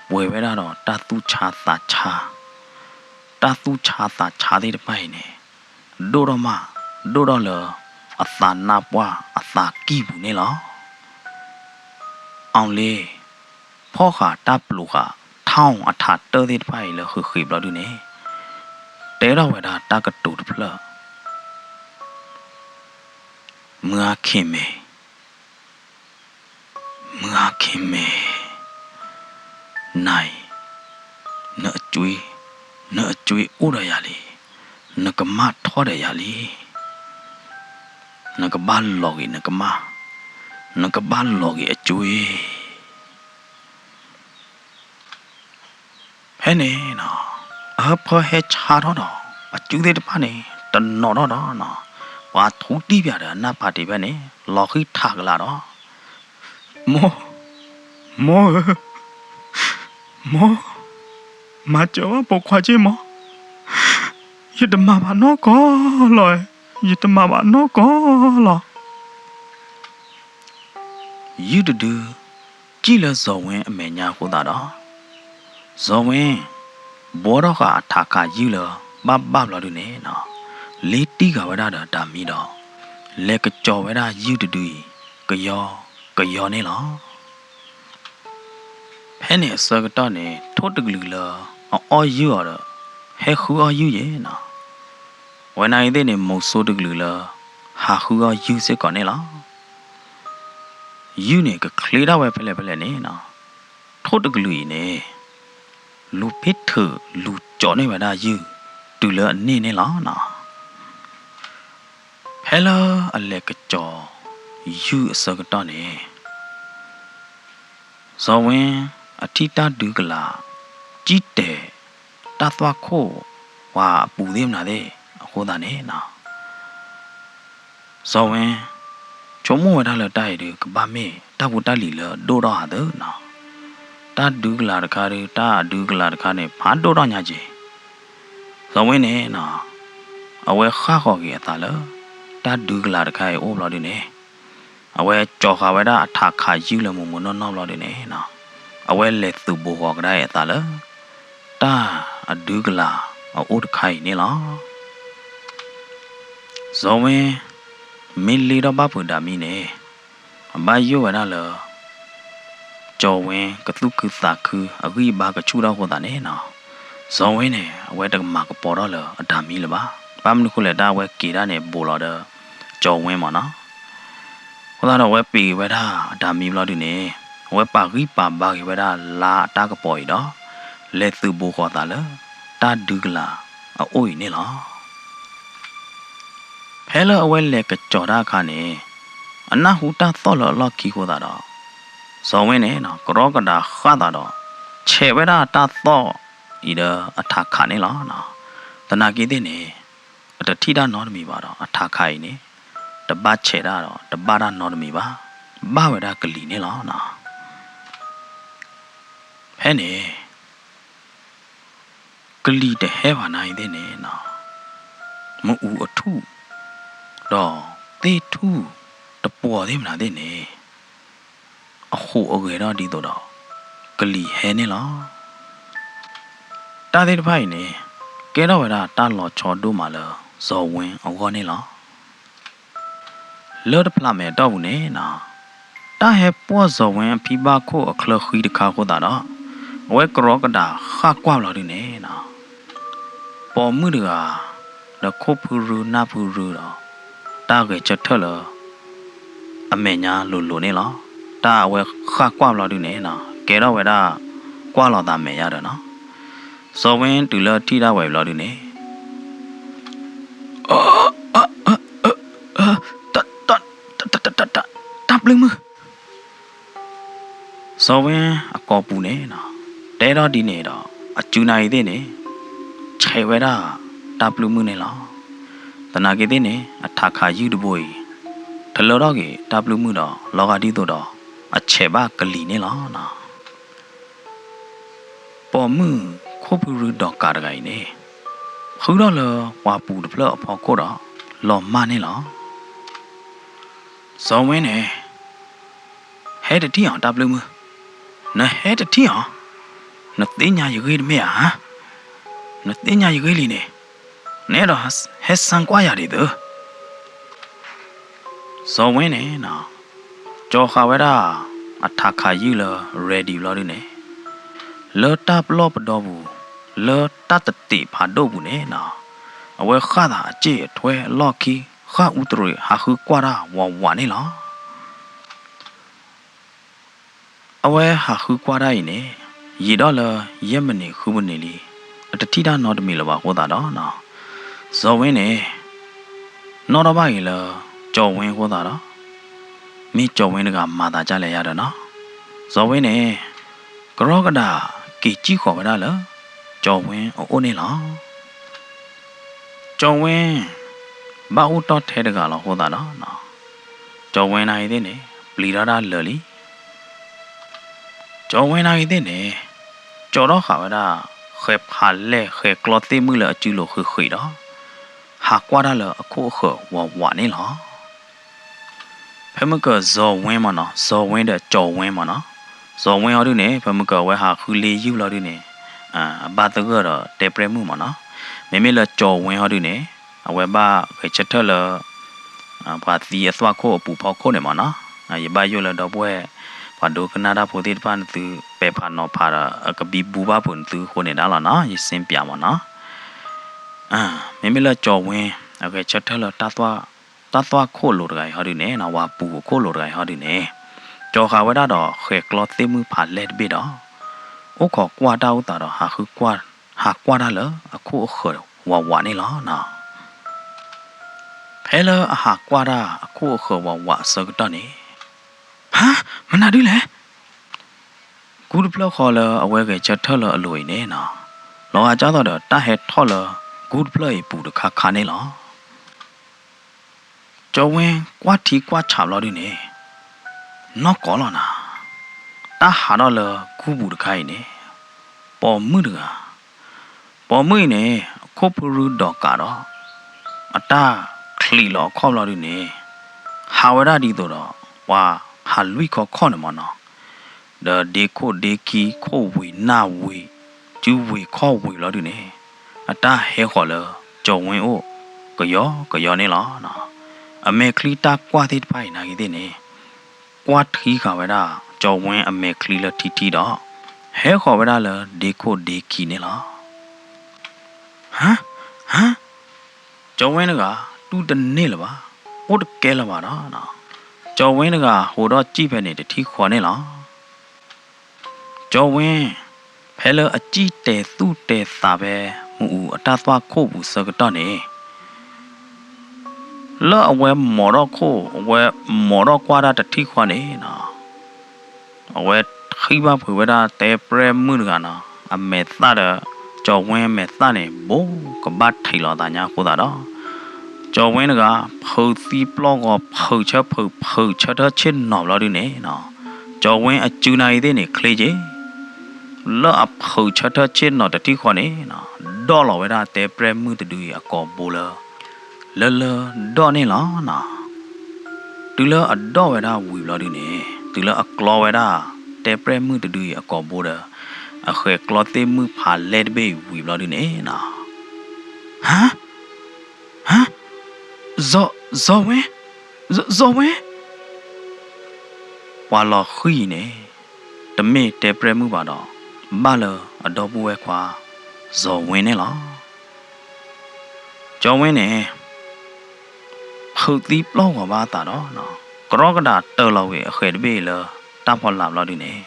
ပှဲၤဝဲဒၣ်ဒီးတၢ်သူၣ်ဆါသးဆါ, တၢ်သူၣ်ဆါသးဆါသ့ၣ်တဖၣ်အံၤန့ၣ် ဒိၣ်ထီၣ်မး, ဒိၣ်ထီၣ်လၢအသးနါပှၢ်အသးကံၢ်ပူၤန့ၣ်လီၤ. အီၤလ့ ဖီၣ်ဃာ်တၢ်ပျိၤဃာ် ထီၣ်အထးတၢၢ်သ့ၣ်တဖၣ်အံၤလၢဃ့ၣ်ဃ့ၣ်ဘျီဒုန့ၣ် တဲထီၣ်ဝဲဒၣ်တၢ်ကတိၤတဖျၢၣ်, မုၢ်ဂၤခ့ၣ်မဲာ် မုၢ်ဂၤခ့ၣ်မဲာ်, နၤအံၤ, နအကွ့, နအကွ့အိၣ်ဒီးယၤလံ, နကမၢ်ထီၣ်ဒီးယၤလံ, နကဘၣ်လီၤဂ့ၤနကမၢ်, နကဘၣ်လီၤဂ့ၤအကွ့ ဖဲန့ၣ်နီၤ, အဟၢဖၢဟဲဆါထီၣ်ဒီး အစုသ့ၣ်တဖၣ်န့ၣ် တနီၤထီၣ်ဒီးနီၤ, ပှၤထူတံၢ်ပၠးဒီးအနၢ်ပၢၢ်တ့ၢ်ဖဲန့ၣ် လီၤဃံထးကလးဒီး, မိၢ်, မိၢ်ဧၢ, မိၢ်, မၤစၢၤဘၣ်ပိာ်ခွါက့မး, ယတမၤဘၣ်နီၢ်ကီၢ်လီၤ, ယတမၤဘၣ်နီၢ်ကီၢ်လီၤ. ယုၢ်တဒု စံၣ်လၢစီၤဝ့အမဲာ်ညါအဃိသတးဒီး, စီၤဝ့ ဘှီထီၣ်ဃာ်အထးခးယုၢ်လၢဘၣ်ဘၣ်ဘျီဒုန့ၣ်နီၤ, လ့တံၢ်ဃာ်ဝဲဒၣ်ဒီးတၢ်မံဒီး, လဲၤကစီၤဝဲဒၣ်ယုၢ်တဒုအံၤ ကယီကယီန့ၣ်လီၤ. ဖဲန့ၣ်အဆၢကတီၢ်န့ၣ် ထိၣ်တကလုာ်လၢအအီၣ်ယုၢ်အီၤဒီး ဟဲဃုအီၣ်ယုၢ်ယဲနီၤ, ဝဲနၤအံၤသ့ၣ်န့ၣ် မိၤစိတကလုာ်လၢ ဟးဃုအီၣ်ယုၢ်စ့ၢ်ကီးန့ၣ်လီၤ. ယုၢ်န့ၣ်ကချ့ဒၣ်ဝဲဖဲလဲၣ်ဖဲလဲၣ်န့ၣ်နီၤ, ထိၣ်တကလုာ်အံၤန့ၣ် လူၤဖ့ထုးလူၤကၠီၤန့ၢ်ဝဲဒၣ်ယုၢ် တုၤလၢအန့ၢ်န့ၣ်လီၤနီၤ. ဖဲလၢအလဲၤကစီၤယုၢ်အဆၢကတီၢ်န့ၣ် စီၤဝ့ အထံၣ်တၢ်ဒုကလၤ ကံၣ်တဲာ်တၢ်သွၣ်ခိၣ်ပှၤအပူၤသ့ၣ်မနုၤသ့ၣ်အဃိသတးန့ၣ်နီၤ, စီၤဝ့ ဆိကမိၣ်ဝဲဒၣ်လၢတၢ်အံၤဒုး ကဘၣ်မ့ၢ်တၢ်ဖိတၢ်လံၤလၢအဒိၣ်ထီၣ်ဧါသၢနီၤ, တၢ်ဒုကလၤတခါဒီး တၢ်အဒုကလၤတခါန့ၣ် ဖးဒိၣ်ထီၣ်ညါက့ၤ, စီၤဝ့န့ၣ်နီၤ, အဝဲဃၣ်ဃီၤက့ၤအသးလၢ တၢ်ဒုကလၤတခါအံၤအိၣ်ဘျီဒုန့ၣ် အဝဲကၠီၤဃာ်ဝဲဒၣ်အထးခးယုၢ်လၢမိၢ်မိၢ်နီၢ်နီၢ်ဘျီဒုန့ၣ်နီၤ, အဝဲလဲၤသုးဘူးဃီၤကဒါအံၤအသးလၢ တၢ်အဒုကလၤအအိၣ်တခါအံၤန့ၣ်လီၤ. စီၤဝ့ မ့ၢ်လ့ထီၣ်ဘၣ်ဖုးဒၣ်မံန့ၣ် အဘၣ်ယိၣ်ဝဲဒၣ်လၢ စီၤဝ့ကသူၣ်ခုသးခုအဂံၢ်အဘါကဆူၣ်ထီၣ်အဃိသတးန့ၣ်နီၤ, စီၤဝ့န့ၣ် အဝဲတကမၤကပီၤထီၣ်လၢအတၢ်မံလၢၤဘၣ်. ဘၣ်မနုၤဃိလဲၣ် တၢ်အဝဲက့ၤဒၣ်န့ၣ် ဘူးလီၤဒီး စီၤဝ့မ့ၢ်နီၤ. အဃိသတးဒီးအဝဲပ့ၤက့ၤဝဲဒၣ်အတၢ်မံဘျီဒုန့ၣ် အဝဲပာ်ဂံၢ်ပာ်ဘါက့ၤဝဲဒၣ်လါအတၢ်ကပီၤအံၤဒီး လဲၤသုးဘူးဃီၤသးလၢ တၢ်ဒုကလၤအအိၣ်အံၤန့ၣ်လီၤ. ဖဲလၢအဝဲလဲၤကစီၤတၢ်အခါန့ၣ် အနၢ်ဟူတၢ်သီၣ်လၢအလီၢ်ခံအဃိသတးဒီး စီၤဝ့န့ၣ် ကရီကဒးဃၣ်သးဒီး ဆဲးဝဲဒၣ်တၢ်သီၣ်အံၤဒီးအထးခးန့ၣ်လီၤ. သနာ်က့သ့ၣ်န့ၣ် အတထံၣ်တၢ်နီတမံၤဘၣ်ဒီး အထးခးအံၤန့ၣ် တဘၣ်ဆဲးတၢ်ဒီး တဘၣ်တၢ်နီတမံၤဘၣ်. ဘၣ်ဝဲဒၣ်ကလံၤန့ၣ်လီၤ. ဖဲန့ၣ် ကလံၤတဟဲဘၣ်နၤအံၤသ့ၣ်န့ၣ် မ့ၣ်အူအထူၣ် ဒီးသ့ၣ်ထူၣ်တပှီၤသ့ၣ်မနုၤသ့ၣ်န့ၣ် အဟူးအဂဲၤထီၣ်ဒ်သိးဒီး ကလံၤဟဲန့ၣ်လီၤ. တၢ်သ့ၣ်တဖၣ်အံၤန့ၣ် ကဲထီၣ်ဝဲဒၣ်တၢ်လီၤဆီဒိၣ်မးလၢ စီၤဝ့အဂီၢ်န့ၣ်လီၤ. လၢတဖျးမဲာ်အတီၢ်ပူၤန့ၣ် တၢ်ဟဲပှီၢ်စီၤဝ့အဖံဘၣ်ခိၣ်အချၢဃံတခါအဃိသတးဒီး အဝဲကရီကဒးဃၣ်ကွၢ်ဘျီဒုန့ၣ် ပိာ်မုၣ်တဂၤ ဒီးခိၣ်ဖုရူနၢ်ဖုရူဒီး တၢ်ဂဲၤဆၢထၢၣ်လၢ အမဲာ်ညါလိၤလိၤန့ၣ်လီၤ. တၢ်အဝဲဃၣ်ကွၢ်ဘျီဒုန့ၣ်နီၤ ကဲထီၣ်ဝဲဒၣ် ကွၢ်လီၤသးမဲာ်ညါဒီးနီၤ. စီၤဝ့တုၤလၢထံၣ်ဒၣ်ဝဲဘျီဒုန့ၣ် တၢ်ပျုၢ်မုၢ် စီၤဝ့အကိာ်ပူၤန့ၣ်နီၤ တဲထီၣ်ဒ်န့ၣ်ဒီး အစုနာ်ဂ့ၤသ့ၣ်န့ၣ် ဆဲးဝဲဒၣ် တၢ်ပျုၢ်မုၢ်န့ၣ်လီၤ. သနာ်က့သ့ၣ်န့ၣ် အထးခးယုၢ်တဘိအံၤ တလၢထီၣ်က့ၤတၢ်ပျုၢ်မုၢ်ဒီး လီၤဂာ်ဒ်သိးဒီး အဆဲးဘၣ်ကလံၤန့ၣ်လီၤနီၤ. ပိာ်မုၣ်ခိၣ်ဖုရူဒီးကးတဂၤအံၤန့ၣ် ဃုထီၣ်လၢပှၤပူၤတဖျၢၣ်အဖီခိၣ်ဒီး လီၤမၢ်န့ၣ်လီၤ. စီၤဝ့န့ၣ် ဟဲတထံၣ်အီၤတၢ်ပျုၢ်မုၢ်, နဟဲတထံၣ်အီၤ, နသ့ၣ်ညါယဂ့ၢ်တမ့ၢ်ဧါ, နသ့ၣ်ညါယဂ့ၢ်လံန့ၣ်, နအဲၣ်ဒိးဟဲစၢကွၢ်ယၤဒ်သိး စီၤဝ့န့ၣ်နီၤ ကၠီၤဃာ်ဝဲဒၣ် အထးခးယုၢ်လၢ ready ဘျီဒုန့ၣ်, လၢတၢ်ပလီၢ်ပဒီပူၤ, လၢတၢ်တတံးဖးဒိၣ်ပူၤန့ၣ်နီၤ, အဝဲဃၣ်သးအစ့ၣ်အထွဲအလီၢ်ခံ, ဃၣ်အူတရံးဟးဃုကွၢ်တၢ်ဝးဝးန့ၣ်လီၤ. အဝဲဟးဃုကွၢ်တၢ်အံၤန့ၣ်, ယံာ်ဒီးလၢယဲၢ်မံးနံးဃုမံးနံးလံ, အတထံၣ်တၢ်နီတမံၤလၢၤဘၣ်အဃိသတးဒီး, စီၤဝ့န့ၣ် နီၣ်ထီၣ်ဘၣ်က့ၤလၢ ကၠီၤဝ့အဃိသတးဒီး, မ့ၢ်ကၠီၤဝ့တဂၤမၤသးဒ်လဲၣ်ယၤဒီးနီၤ, စီၤဝ့န့ၣ် ကရီကဒးက့ၤစံၣ်ဃီၤဝဲဒၣ်လၢ ကၠီၤဝ့အအိၣ်န့ၣ်လီၤ. ကၠီၤဝ့ ဘၣ်အိၣ်တီၢ်ထဲတဂၤလီၤအဃိသတးဒီး, ကၠီၤဝ့နာ်ဂ့ၤသ့ၣ်န့ၣ် ပျံၤထီၣ်ဒၣ်လၢာ်လံ. ကၠီၤဝ့နာ်ဂ့ၤသ့ၣ်န့ၣ် ကၠီၤထီၣ်ဃာ်ဝဲဒၣ် ဃဲးဖးလဲၢ်ဃဲးကျီသ့ၣ်မုၢ်လၢအစုလိၤဃ့ဃ့ဒီး, ဟးကွၢ်တၢ်လၢအခိၣ်အဃၢၤဝးဝးန့ၣ်လီၤ. ဖဲမုၢ်ကၢၤစီၤဝ့မ့ၢ်နီၤ, စီၤဝ့ဒီးကၠီၤဝ့မ့ၢ်နီၤ, စီၤဝ့ဟီဒုန့ၣ် ဖဲမုၢ်ကၢၤအဝဲဟးဃုလ့ယုၢ်လီၤဒုန့ၣ်, အဘၣ်သဂၢၢ်ဒီးတဲပြဲၢ်မုၢ်မ့ၢ်နီၤ, မ့မ့ၢ်လၢကၠီၤဝ့ဟီဒုန့ၣ် အဝဲဘၣ်ဂဲၤဆၢထၢၣ်လၢ ပှၤသံအသွၣ်ခိၣ်အပူၤဖီခိၣ်န့ၣ်မ့ၢ်နီၤ, ယဘၣ်ယိၣ်လၢဒီပုၢ်ဝဲၢ် ပှၤဒိကနၣ်တၢ်ဖိသ့ၣ်တဖၣ်နသု ပဲာ်ဖးနီၤဖးဒီး အကဘံဘူဘၣ်ဖုးနသုအဃိန့ၣ်ဒၣ်လီၤနီၤ, ယစ့ပၠးမ့ၢ်နီၤ. မ့မ့ၢ်လၢကၠီၤဝ့ အဂဲၤဆၢထၢၣ်လၢ တၢ်သွၣ်ခိၣ်လိၤတဂၤအံၤဟီဒုန့ၣ်, ဝၤပူၤအခိၣ်လိၤတဂၤအံၤဟီဒုန့ၣ်, ကၠီၤဃာ်ဝဲဒၣ်ဒီးဃဲးကျီသ့ၣ်မုၢ်ဖးလဲၢ်တဘ့ၣ်ဒီး အိၣ်ခိးကွၢ်တၢ်အိၣ်သးဒီး ဟးဃုကွၢ်, ဟးကွၢ်တၢ်လၢအခိၣ်အဃၢၤဝးဝးန့ၣ်လီၤ. ဖဲလၢအဟးကွၢ်တၢ်အခိၣ်အဃၢၤဝးဝးအဆၢကတီၢ်န့ၣ်, ဟါ, မနုၤဒုလဲၣ်. ကူတဖျၢၣ်ဃီလၢအဝဲဂဲၤဆၢထၢၣ်လၢအလိၤအံၤန့ၣ်နီၤ, လီၤဂာ်ဒ်သိးဒီးတၢ်ဟဲထီၣ်လၢကူတဖျၢၣ်အံၤပူၤတခါခါန့ၣ်လီၤ. ကၠီၤဝ့ကွၢ်ထံကွၢ်ဆးဘျီဒုန့ၣ်, နီၢ်ကီၢ်လီၤနၤ, တၢ်ဟးထီၣ်လၢကူပူၤတခါအံၤန့ၣ်, ပိာ်မုၣ်တဂၤ, ပိာ်မုၣ်အံၤန့ၣ် အခိၣ်ဖုရူဒီးကးဒီး အတၢ်ချံးလီၤအခီၣ်ဘျီဒုန့ၣ်, ဟးဝဲဒၣ်ဒ်သိးဒီး ပှၤဟးလွံၢ်ခီခီၣ်န့ၣ်မ့ၢ်နီၤ, ဒီးဒ့ခိၣ်ဒ့ခံခိၣ်ဝံၤနၢ်ဝံၤ စုဝံၤခီၣ်ဝံၤဘျီဒုန့ၣ်, အတၢ်ဟဲဃီၤလၢကၠီၤဝ့အိၣ်ကယီကယီန့ၣ်လီၤ. အမဲာ်ချံတၢ်ကွၢ်သ့ၣ်တဖၣ်အံၤနာ်ဂ့ၤသ့ၣ်န့ၣ်, ကွၢ်ထံဃာ်ဝဲဒၣ်ကၠီၤဝ့အမဲာ်ချံလၢထံထံဒီး ဟဲဃီၤဝဲဒၣ်လၢဒ့ခိၣ်ဒ့ခံန့ၣ်လီၤ. ဟါ, ဟါ, ကၠီၤဝ့တဂၤ တူၢ်တန့ၢ်လၢၤဘၣ်, အိၣ်တကဲလၢၤဘၣ်ဒီး, ကၠီၤဝ့တဂၤဟးထီၣ်စံၣ်ဖဲန့ၣ်တထံၣ်ဃီန့ၣ်လီၤ. ကၠီၤဝ့, ဖဲလၢအစံၣ်တဲာ်သူၣ်တဲာ်သးဖဲ မ့ၣ်အူအတၢ်သွၣ်ခိၣ်ပူၤဆၢကတီၢ်န့ၣ်, လၢအဝဲမိာ်ထီၣ်ခိၣ် အဝဲမိာ်ထီၣ်ကွၢ်တၢ်တထံၣ်ဃီန့ၣ်နီၤ, အဝဲထံၣ်ဘၣ်ဖုးဝဲဒၣ်တဲပြဲၢ်မုၣ်တဂၤနီၤ, အမဲာ်သၣ်ဒီး ကၠီၤဝ့အမဲာ်သၣ်န့ၣ် ဘိးကဘၣ်ထံးလီၤသးညါအဃိသတးဒီး, ကၠီၤဝ့တဂၤ ဖုးသံပျီၢ်ဂီၤ ဖုးဆၢဖုး ဖုးဆၢထၢၣ်ဆ့ၣ်နီၤဘျီဒုန့ၣ်နီၤ, ကၠီၤဝ့အစုနာ်ဂ့ၤသ့ၣ်န့ၣ် ချ့က့ၤ လၢအဖုးဆၢထၢၣ်ဆ့ၣ်နီၤတထံၣ်ဃီန့ၣ်နီၤ, ဒီၣ်လီၤဝဲဒၣ်တဲပြဲၢ်မုၣ်တဒုအံၤအကိာ်ဘိလၢ လၢလၢဒီၣ်န့ၣ်လီၤနီၤ. တုၤလၢအဒီၣ်ဝဲဒၣ်ဝံၤဘျီဒုန့ၣ်, တုၤလၢအကျီဝဲဒၣ် တဲပြဲၢ်မုၣ်တဒုအံၤအကိာ်ဘိဒီး အဃဲးကျီသ့ၣ်မုၣ်ဖးလဲၢ်တဘ့ၣ်အံၤဝံၤဘျီဒုန့ၣ်နီၤ, ဟါ, ဟါ, စီၤဝ့, စီၤဝ့ ပှၤလီၤဃံၤအံၤန့ၣ် တမ့ၢ်တဲပြဲၢ်မုၣ်ဘၣ်ဒီး ဘၣ်လၢအဒီပုၢ်ဝဲၢ်ခွါ စီၤဝ့န့ၣ်လီၤ. ကၠီဝ့န့ၣ် ဖုးသံပျီၢ်ဂီၤဘၣ်အသးဒီး ကရီကဒးတၢၢ်လီၤဝံၤအဃဲးတဘ့ၣ်လၢတၢ်ဖီလာ်ဘျီဒုန့ၣ်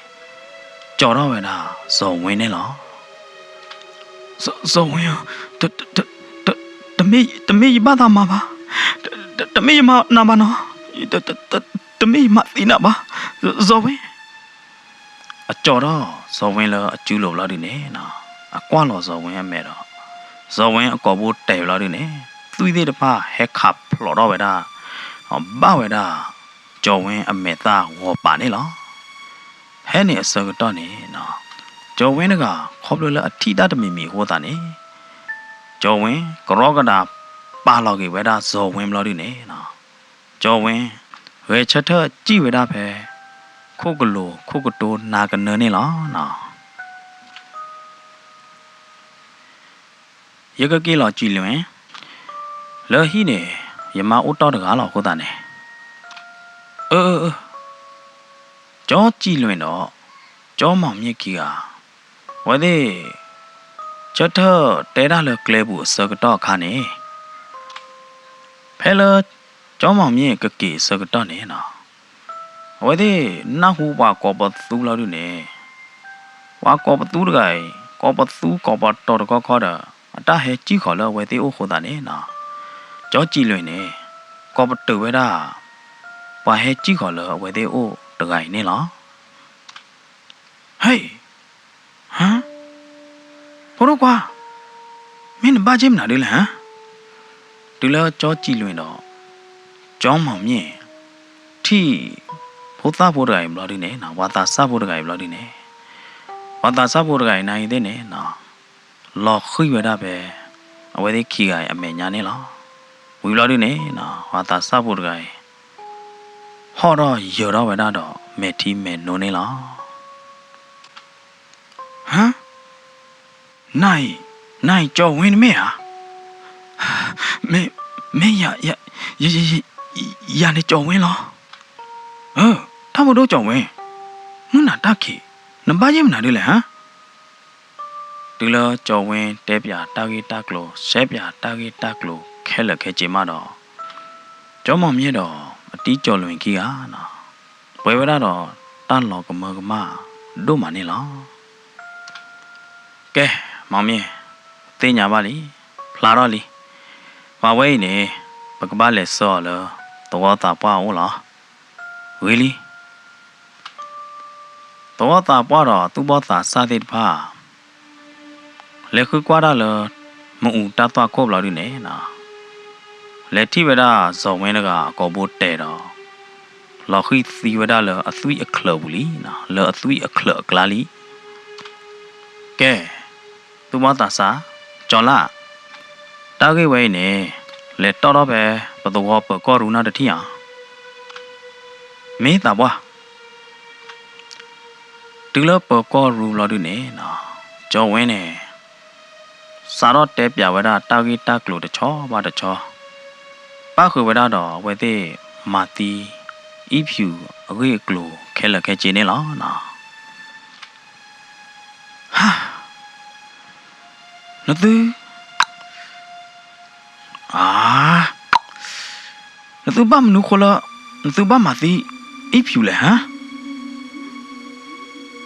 ကၠီထီၣ်ဝဲဒၣ်စီၤဝ့န့ၣ်လီၤ. စီၤဝ့ဧၢ, တမ့ၢ်ယဘၣ်သးမၤဘၣ်, တမ့ၢ်ယမၤနၤဘၣ်နီၤ, တမ့ၢ်ယမၤသံနၤဘၣ်, စီၤဝ့. အကၠီထီၣ်စီၤဝ့လၢအစုလိၤဘျီဒုန့ၣ် အကွၢ်လီၤစီၤဝ့အမဲာ်ဒီး စီၤဝ့အကိာ်ဘိတဲာ်ဘျီဒုန့ၣ် သွံၣ်သ့ၣ်တဖၣ်ဟဲခးဖျိးထီၣ်ဝဲဒၣ် ဘၣ်ဝဲဒၣ် ကၠီဝ့အမဲာ်သၣ်ဂီၤပာ်န့ၣ်လီၤ. ဖဲန့ၣ်အဆၢကတီၢ်န့ၣ် ကၠီဝ့တဂၤ ခီဖျိလၢအထံၣ်တၢ်တမံၤမံၤအဃိသတးန့ၣ် ကၠီဝ့ကရီကဒးပာ်လီၤက့ၤဝဲဒၣ်စီၤဝ့ဘျီဒုန့ၣ် ကၠီဝ့ ဂဲၤဆၢထၢၣ်စံၣ်ဝဲဒၣ်ဖဲ ခိၣ်ကလိၤခိၣ်ကတိနါကနၢန့ၣ်လီၤ. ယကက့ၤလီၤကၠံာ်လွံၢ်, လၢဟံၣ်န့ၣ် ယမါအိၣ်တီၢ်တဂၤလီၤအဃိသတးန့ၣ်, အၢ အၢ အၢ, ကၠီကၠံာ်လွံၢ်ဒီး ကၠီမီၢ်မၠ့ၣ်ခံဂၤ အဝဲသ့ၣ် ဆၢထၢၣ်တဲတၢ်လၢကျဲပူၤအဆၢကတီၢ်အခါန့ၣ်, ဖဲလၢ ကၠီမီၢ်မၠ့ၣ်ကက့ၤအဆၢကတီၢ်န့ၣ် အဝဲသ့ၣ်နၢ်ဟူပှၤကိးပသူလီၤဒုန့ၣ်, ပှၤကိးပသူတဂၤအံၤ ကိးပသူကိးပတီၤတခီခီဒီး အတၢ်ဟဲစံၣ်ဃီၤလၢအဝဲသ့ၣ်အိၣ်အဃိသတးန့ၣ် ကၠီကၠံာ်လွံၢ်န့ၣ် ကိးပတုာ်ဝဲဒၣ် ပှၤဟဲစံၣ်ဃီၤလၢအဝဲသ့ၣ်အိၣ်တဂၤအံၤန့ၣ်လီၤ. ဟ့ၣ်, ဟါ, ဖိဒိၣ်ခွါ, မ့ၢ်နဘၣ်က့ၢ်မနုၤဒ်လဲၣ်ဟါ. တုၤလၢကၠီကၠံာ်လွံၢ်ဒီး ကၠီမီၢ်မၠ့ၣ် ထံၣ် ဖိသၣ်ဖိတဂၤအံၤဘျီဒုန့ၣ် ပှၤသးစၢ်ဖိတဂၤအံၤဘျီဒုန့ၣ်, ပှၤသးစၢ်ဖိတဂၤအံၤနၤအံၤသ့ၣ်န့ၣ် လီၤဃံၤဝဲဒၣ်ဖဲ အဝဲသ့ၣ်ခံဂၤအံၤအမဲာ်ညါန့ၣ်လီၤ. ဝံၤဘျီဒုန့ၣ် ပှၤသးစၢ်ဖိတဂၤအံၤ ဟီၣ်ထီၣ်ယၢၤထီၣ်ဝဲဒၣ်ဒီးမဲာ်ထံမဲာ်နိန့ၣ်လီၤ. ဟါ, နၤအံၤ, နၤအံၤကၠီဝ့တမ့ၢ်ဧါ. မ့ၢ်, မ့ၢ်ယၤ, ယၤန့ၣ်ကၠီဝ့လီၤ. အၢ, တၢ်ဖိဒိၣ်ကၠီဝ့, မုၢ်နၤတၢ်ခံး, နဘၣ်ယ့ၢ်မနုၤဒ်လဲၣ်ဟါ. တုၤလၢကၠီဝ့တဲပၠးတၢ်ဂ့ၢ်တၢ်ကျိၤ ရှဲပၠးတၢ်ဂ့ၢ်တၢ်ကျိၤခဲလၢာ်ခဲဆ့မးဒီး ကၠီမီၢ်မၠ့ၣ်ဒီး အတံၤကၠီလွံၢ်ခံဂၤ ပှဲၤဝဲဒၣ်ဒီးတၢ်လီၤကမၢကမၣ်ဒိၣ်မးန့ၣ်လီၤ. ကဲ, မီၢ်မၠ့ၣ်, သ့ၣ်ညါဘၣ်လံ, ဖျါထီၣ်လံ. ပှၤဝဲအံၤန့ၣ် ပကဘၣ်လဲၤဆှၢအီၤလၢ သဝီသးပှၢ်အအိၣ်လီၤ. ဂ့ၤလံ. သဝီသးပှၢ်ဒီးသူၣ်ဘီၣ်သးစၢ်သ့ၣ်တဖၣ် လဲၤဃုကွၢ်တၢ်လၢ မ့ၣ်အူတၢ်သွၣ်ခိၣ်ဘျီဒုန့ၣ် လဲၤထံၣ်ဝဲဒၣ်စီၤဝ့တဂၤအကိာ်ဘိတဲာ်ဒီး လီၤဃံၤသံဝဲဒၣ်လၢအသွံၣ်အချၢးပူၤလံ, လၢအသွံၣ်အချၢးအကျါလံ. ကဲ, သူၣ်ဘီၣ်သးစၢ်, ကၠီလၢ်, တၢ်ဂ့ၢ်ဝဲအံၤန့ၣ် လဲၤတီၣ်ထီၣ်ဖဲပသဝီပၢၤကီၢ်ရူနၢ်တထံၣ်ဧါ. မ့ၢ်သးပှၢ်. တုၤလၢပၢၤကီၢ်ရူဘျီဒုန့ၣ် ကၠီဝ့န့ၣ် စးထီၣ်တဲပၠးဝဲဒၣ်တၢ်ဂ့ၢ်တၢ်ကျိၤတဆီဘၣ်တဆီ, ပၣ်ဃုာ်ဝဲဒၣ်ဒီးအဝဲသ့ၣ်မၤသံ အံၣ်ဖၠူၣ်အဂ့ၢ်အကျိၤခဲလၢာ်ခဲဆ့န့ၣ်လီၤ. ဟါ, နသု, အါ, နသုဘၣ်မနုၤဃိလၢ နသုဘၣ်မၤသံ အံၣ်ဖၠူၣ်လဲၣ်ဟါ.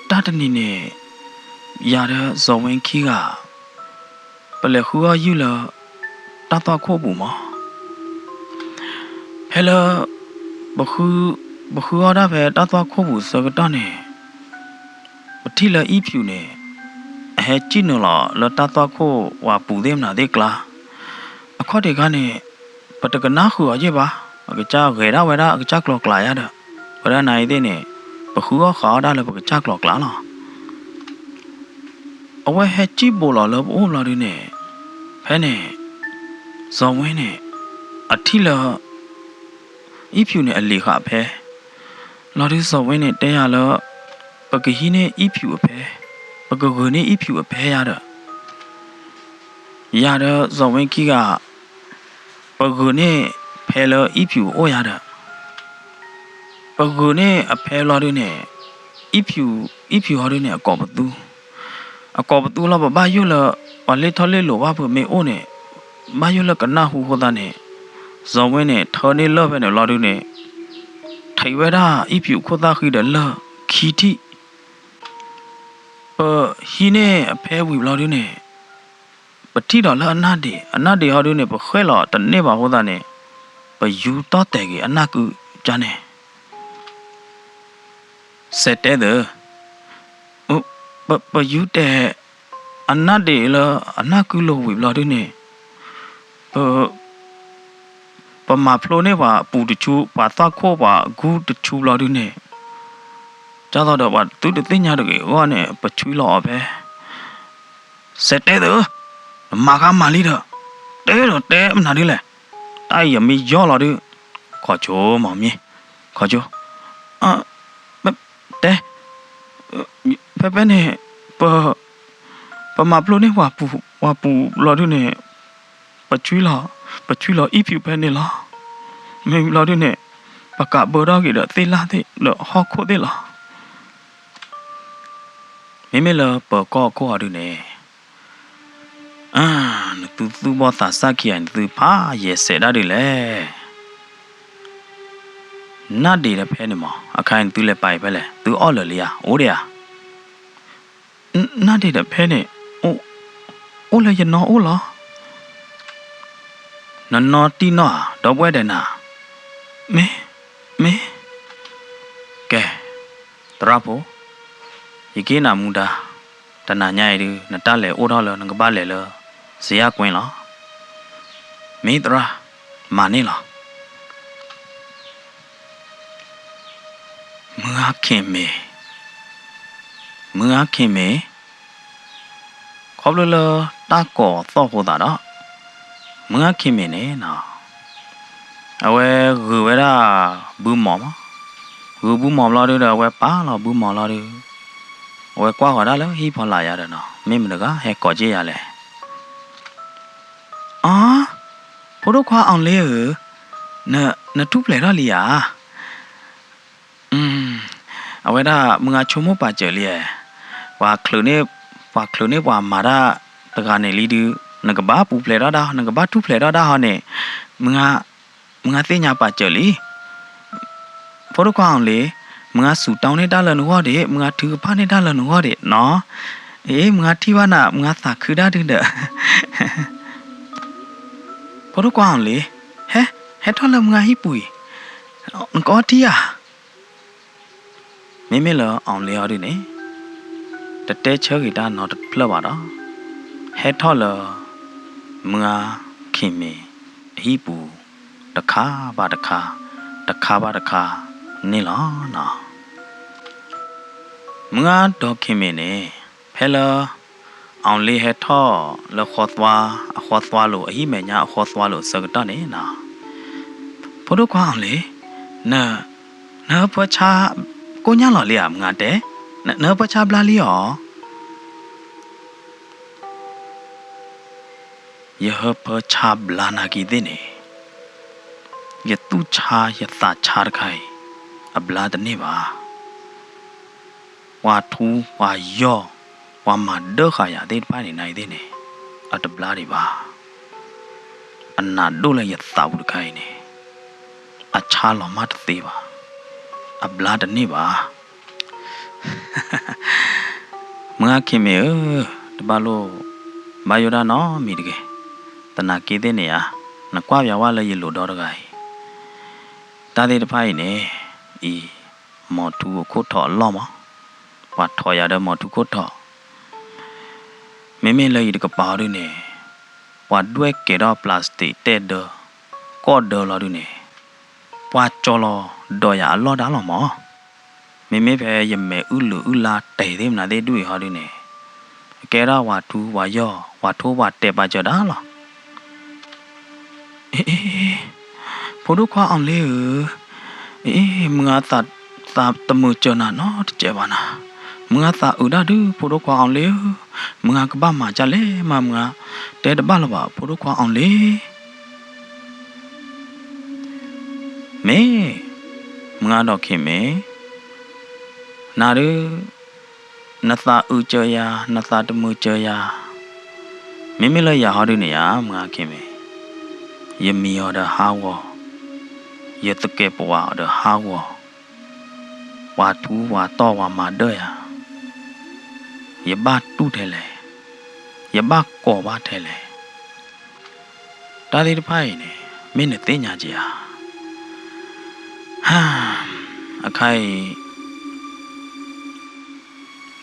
တၢ်တနံၤန့ၣ် ယၤဒီးစီၤဝ့ခံဂၤ ပလဲၤဃုအီၣ်ယုၢ်လၢ တၢ်သွၣ်ခိၣ်ပူၤမး. ဖဲလၢ ပဃုအီၣ်တၢ်ဖဲတၢ်သွၣ်ခိၣ်ပူၤဆၢကတီၢ်န့ၣ် ပထံၣ်လၢအံၣ်ဖၠူၣ်န့ၣ် အဟဲစံၣ်နုာ်လီၤလၢတၢ်သွၣ်ခိၣ်ဝဲပူၤသ့ၣ်မနုၤသ့ၣ်ကျါ, အခီၣ်ထံးခါန့ၣ် ပတကနၣ်ဃုာ်အီၤယဲၢ်ဘၣ်, အကစၢ်ဂဲၤဒၣ်ဝဲဒၣ်အကစၢ်ကျီၤကျါယါဒီး ဝဲဒၣ်နၤအံၤသ့ၣ်န့ၣ် ပဃုအီၣ်ဃုအီၣ်ဒၣ်လၢပကစၢ်ကျီၤကျါလီၤ. အဝဲဟဲစံၣ်ဘိးလီၤလၢပအိၣ်ဘျီဒုန့ၣ်, ဖဲန့ၣ် စီၤဝ့န့ၣ် အထံၣ်လၢ အံၣ်ဖၠူၣ်န့ၣ်အလံာ်ဃာ်အဖဲ, လီၤဒုစီၤဝ့န့ၣ်တဲယၤလၢ ပကဟံးန့ၢ်အံၣ်ဖၠူၣ်အဖဲ, ပကဂုာ်န့ၢ်အံၣ်ဖၠူၣ်အဖဲယါဒီး ယၤဒီးစီၤဝ့ခံဂၤ ပဂုာ်န့ၢ်ဖဲလၢအံၣ်ဖၠူၣ်အအိၣ်ယါဒီး ပဂုာ်န့ၢ်အဖဲလီၤဒုန့ၣ် အံၣ်ဖၠူၣ်, အံၣ်ဖၠူၣ်ဟီဒုန့ၣ် အကိာ်ပသူ, အကိာ်ပသူလီၤ ပဘၣ်ယိၣ်လၢ ပှၤလ့ၣ်ထီၣ်လ့ၣ်လိၤဘၣ်ဖုးမ့ၢ်အိၣ်န့ၣ် ဘၣ်ယိၣ်လၢကနၢ်ဟူအဃိသတးန့ၣ်, စီၤဝ့န့ၣ် ထၢန့ၢ်လၢၢ်ဖဲန့ၣ်ဘျီဒုန့ၣ်, ထံးဝဲဒၣ်အံၣ်ပျူးခိၣ်သၣ်ဃံဒီးလၢၢ်ခံထံၣ်, ပဟံးန့ၢ်အဖဲဝံၤဘျီဒုန့ၣ်, ပထံၣ်ဒီးလၢအနၢ်ဒံး, အနၢ်ဒံးဟီဒုန့ၣ် ပဃဲၣ်လီၤတန့ၢ်ဘၣ်အဃိသတးန့ၣ်, ပယူၤတီၢ်တဲာ်က့ၤအနၢ်ကုကၠါန့ၣ် စဲးတဲသၢ, ပယူၤတဲာ်အနၢ်ဒံးလၢအနၢ်ကုလိၤဝံၤဘျီဒုန့ၣ်, ပ ပမၤဖျိန့ၢ်ပှၤပူၤတဆူ ပှၤသွၣ်ခိၣ်ပှၤဂူၢ်တဆူဘျီဒုန့ၣ်, ဒ်သိးဒီးပှၤသုတသ့ၣ်ညါတဂ့ၤအဂီၢ်န့ၣ် ပဆွံလီၤအီၤဖဲ စဲးတဲသၢ, နမၤဃါမၤလံဒီး, တဲဒီးတဲမနုၤဒ်လဲၣ်, တၢ်အံၤယမ့ၢ်ယီၢ်လီၤဒု, ခီဆိမီၤမံ, ခီဆိ, တဲ, ဖဲဖဲန့ၣ်, ပ ပမၤဖျိန့ၢ်ပှၤပူၤဘျီဒုန့ၣ်, ပဆွံလီၤ, ပဆွံလီၤအံၣ်ပျူးဖဲန့ၣ်လီၤ. မ့ၢ်ဘျီဒုန့ၣ်, ပကးဘၢထီၣ်က့ၤဒီးသ့ၣ်လၣ်သ့ၣ်ဒီးဟီၣ်ခိၣ်သ့ၣ်လီၤ. မ့မ့ၢ်လၢပၢၤကီၢ်ခိၣ်အီၤဒုန့ၣ်, နသုသူၣ်ဘီၣ်သးစၢ်ခံဂၤ နသုဖးယဲၢ်စဲးဒၣ်ဒုလဲၣ်. နၢ်ဒံးဒီးဖဲန့ၣ်မး အခါအံၤနသုလဲၤပာ်အံၤဖဲလဲၣ်, သုအီၣ်လၢာ်လံဧါ, အိၣ်ဒံးဧါ. နၢ်ဒံးဒီးဖဲန့ၣ်, အိၣ်လၢယနီၢ်အိၣ်လီၤ. နနီၢ်တံၢ်နီၢ်ဧါ, ဒီပုၢ်ဝဲၢ်ဒီးနၤ, မ့ၢ်, မ့ၢ်, ကဲ, သရၣ်ဖိ, ယကဟ့ၣ်နၤမူဒါ, တနၤညါအံၤဒု နတၢ်လဲၤအိၣ်ထီၣ်လၢနကဘၣ်လဲၤလၢ စယၢ်ကွ့လီၤ. မ့ၢ်သရၣ်, မၤန့ၢ်လီၤ. မုၢ်ဂၤခ့ၣ်မ့ၢ်, မုၢ်ဂၤခ့ၣ်မ့ၢ်, ခီဖျိလၢတၢ်ကိးသီၣ်ဃိသးဒီး, မုၢ်ဂၤခ့ၣ်မ့ၢ်န့ၣ်နီၤ, အဝဲဂုာ်ဝဲဒၣ်ဘုမီၤမး, ဂုာ်ဘုမီၤဘျီဒုဒီး အဝဲပာ်လီၤဘုမီၤလီၤဒု, အဝဲကွၢ်ဃီၤဒၣ်လၢဟံၣ်ဖီလာ်ယၤဒီးနီၤ, မ့ၢ်မတၤတဂၤဟဲကိးက့ၤယၤလဲၣ်. အါ, ဖိဒိၣ်ခွါအီၤလ့ဧၢ, နထူၣ်ဖျဲးထီၣ်လံဧါ. အဝဲဒၣ်မုၢ်ဂၤဆိကမိၣ်ပာ်စၢၤလံ, ပှၤချုးန့ၢ်, ပှၤချုးန့ၢ်ပှၤမၤတၢ်တဂၤန့ၣ်လံဒု, နကဘၣ်ပူၤဖျဲးထီၣ်ဒၣ်, နကဘၣ်ထူၣ်ဖျဲးထီၣ်ဒၣ်ဟီန့ၣ်, မုၢ်ဂၤသ့ၣ်ညါပာ်စၢၤလံ. ဖိဒိၣ်ခွါအီၤလ့, မုၢ်ဂၤစူးတီန့ၢ်တၢ်လၢနဂီၢ်ဒံး, မုၢ်ဂၤထုကဖၣ်န့ၢ်တၢ်လၢနဂီၢ်ဒံးနီၤ. အ့ မုၢ်ဂၤထံၣ်ဘၣ်နၤ, မုၢ်ဂၤသးခုဒၣ်ဒုဒီး ဖိဒိၣ်ခွါအီၤလ့, ဟဲ, ဟဲထီၣ်လၢမုၢ်ဂၤဟံၣ်ပူၤအံၤ, နကအီထံဧါ. မ့မ့ၢ်လၢအီၤလ့အီၤဒုန့ၣ်, တတဲဆၢဂ့ၤတၢ်နီတဖျၢၣ်ဘၣ်ဒီး, ဟဲထီၣ်လၢ မုၢ်ဂၤခ့ၣ်မ့ၢ်အဟံၣ်ပူၤ တခါဘၣ်တခါ, တခါဘၣ်တခါန့ၣ်လီၤနီၤ. မုၢ်ဂၤဒီးခ့ၣ်မ့ၢ်န့ၣ်, ဖဲလၢ အီၤလ့ဟဲထီၣ်လၢဃီသွါ, အဃီသွါလိၤ, အဟံၣ်မဲာ်ညါအဃီသွါလိၤအဆၢကတီၢ်န့ၣ်နီၤ, ဖိဒိၣ်ခွါအီၤလ့, န, နဟၢဖၢဆါကိၣ်ညါလီၤလံဧါ, မုၢ်ဂၤတဲ, နဟၢဖၢဆါဘျါလံဧါ. ယဟၢဖၢဆါဘျါနာ်က့သ့ၣ်န့ၣ်, ယသူၣ်ဆါယသးဆါတခါအံၤ, အဘျါတန့ၢ်ဘၣ်. ပှၤထူပှၤယီၢ်, ပှၤမၤဒၢဃာ်ယၤသ့ၣ်တဖၣ်န့ၣ် နာ်က့သ့ၣ်န့ၣ်, အတဘျါဒံးဘၣ်. အနးဒိၣ်လၢယသးပူၤတခါအံၤန့ၣ်, အဆါလီၤမၢ်တသ့ဘၣ်, အဘျါတန့ၢ်ဘၣ်. မုၢ်ဂၤခ့ၣ်မ့ၢ်ဧၢ, တဘၣ်လိၣ်ဘၣ်ယိၣ်ဒၣ်နီတမံၤတဂ့ၤ. သနာ်က့သ့ၣ်န့ၣ်ဧါ, နကွၢ်ပၠးဝဲလၢယလိၤဒီတဂၤအံၤ, တၢ်သ့ၣ်တဖၣ်အံၤန့ၣ်, အံၤ, မီၤထူအခိၣ်ထီးအလီၢ်မး, ပှၤထီးယၤဒီးမီၤထူခိၣ်ထီး. မ့မ့ၢ်လၢယတကပၤအီၤဒုန့ၣ်, ပှၤဒွဲၣ်ကဲၤထီၣ် plastic တဲဒၢ, ကီၢ်ဒၢလီၤဒုန့ၣ်, ပှၤကၠီလီၤဒီးယၤအလီၢ်ဒၣ်လီၤမး. မ့မ့ၢ်ဖဲယမဲာ်အုၣ်လုာ်အုၣ်လါတဲာ်သ့ၣ်မနုၤသ့ၣ်ဒူၣ်အံၤဟီဒုန့ၣ်, အကဲဒၣ်ပှၤထူပှၤယီၢ် ပှၤထိပှၤတဲာ်ပာ်စၢၤဒၣ်လီၤ. အ့, ဖိဒိၣ်ခွါအီၤလ့ဧၢ, အ့, မုၢ်ဂၤသး, သးတမုာ်စၢၤနၤနီတစဲးဘၣ်နၤ, မုၢ်ဂၤသးအုးဒၣ်ဒု ဖိဒိၣ်ခွါအီၤလ့ဧၢ, မုၢ်ဂၤကဘၣ်မၤဒ်လဲၣ်မး မုၢ်ဂၤတဲတဘၣ်လၢၤဘၣ် ဖိဒိၣ်ခွါအီၤလ့ မ့ၢ်, မုၢ်ဂၤဒီးခ့ၣ်မ့ၢ်, နၤဒု, နသးအုးစၢၤယၤ, နသးတမုာ်စၢၤယၤ, မ့မ့ၢ်လၢယၤဟီဒုန့ၣ်ယၤ မုၢ်ဂၤခ့ၣ်မ့ၢ် ယမံၤအီၤဒီးဟးဂီၤ, ယသကဲးပဝးအီၤဒီးဟးဂီၤ, ပှၤထူပှၤတီၢ်ပှၤမၤဒၢၣ်ယၤ, ယဘၣ်တူၢ်ထဲလဲၣ်, ယဘၣ်ကိးဘၣ်ထဲလဲၣ်, တၢ်သ့ၣ်တဖၣ်အံၤန့ၣ် မ့ၢ်နသ့ၣ်ညါက့ၤဧါ. အခါအံၤ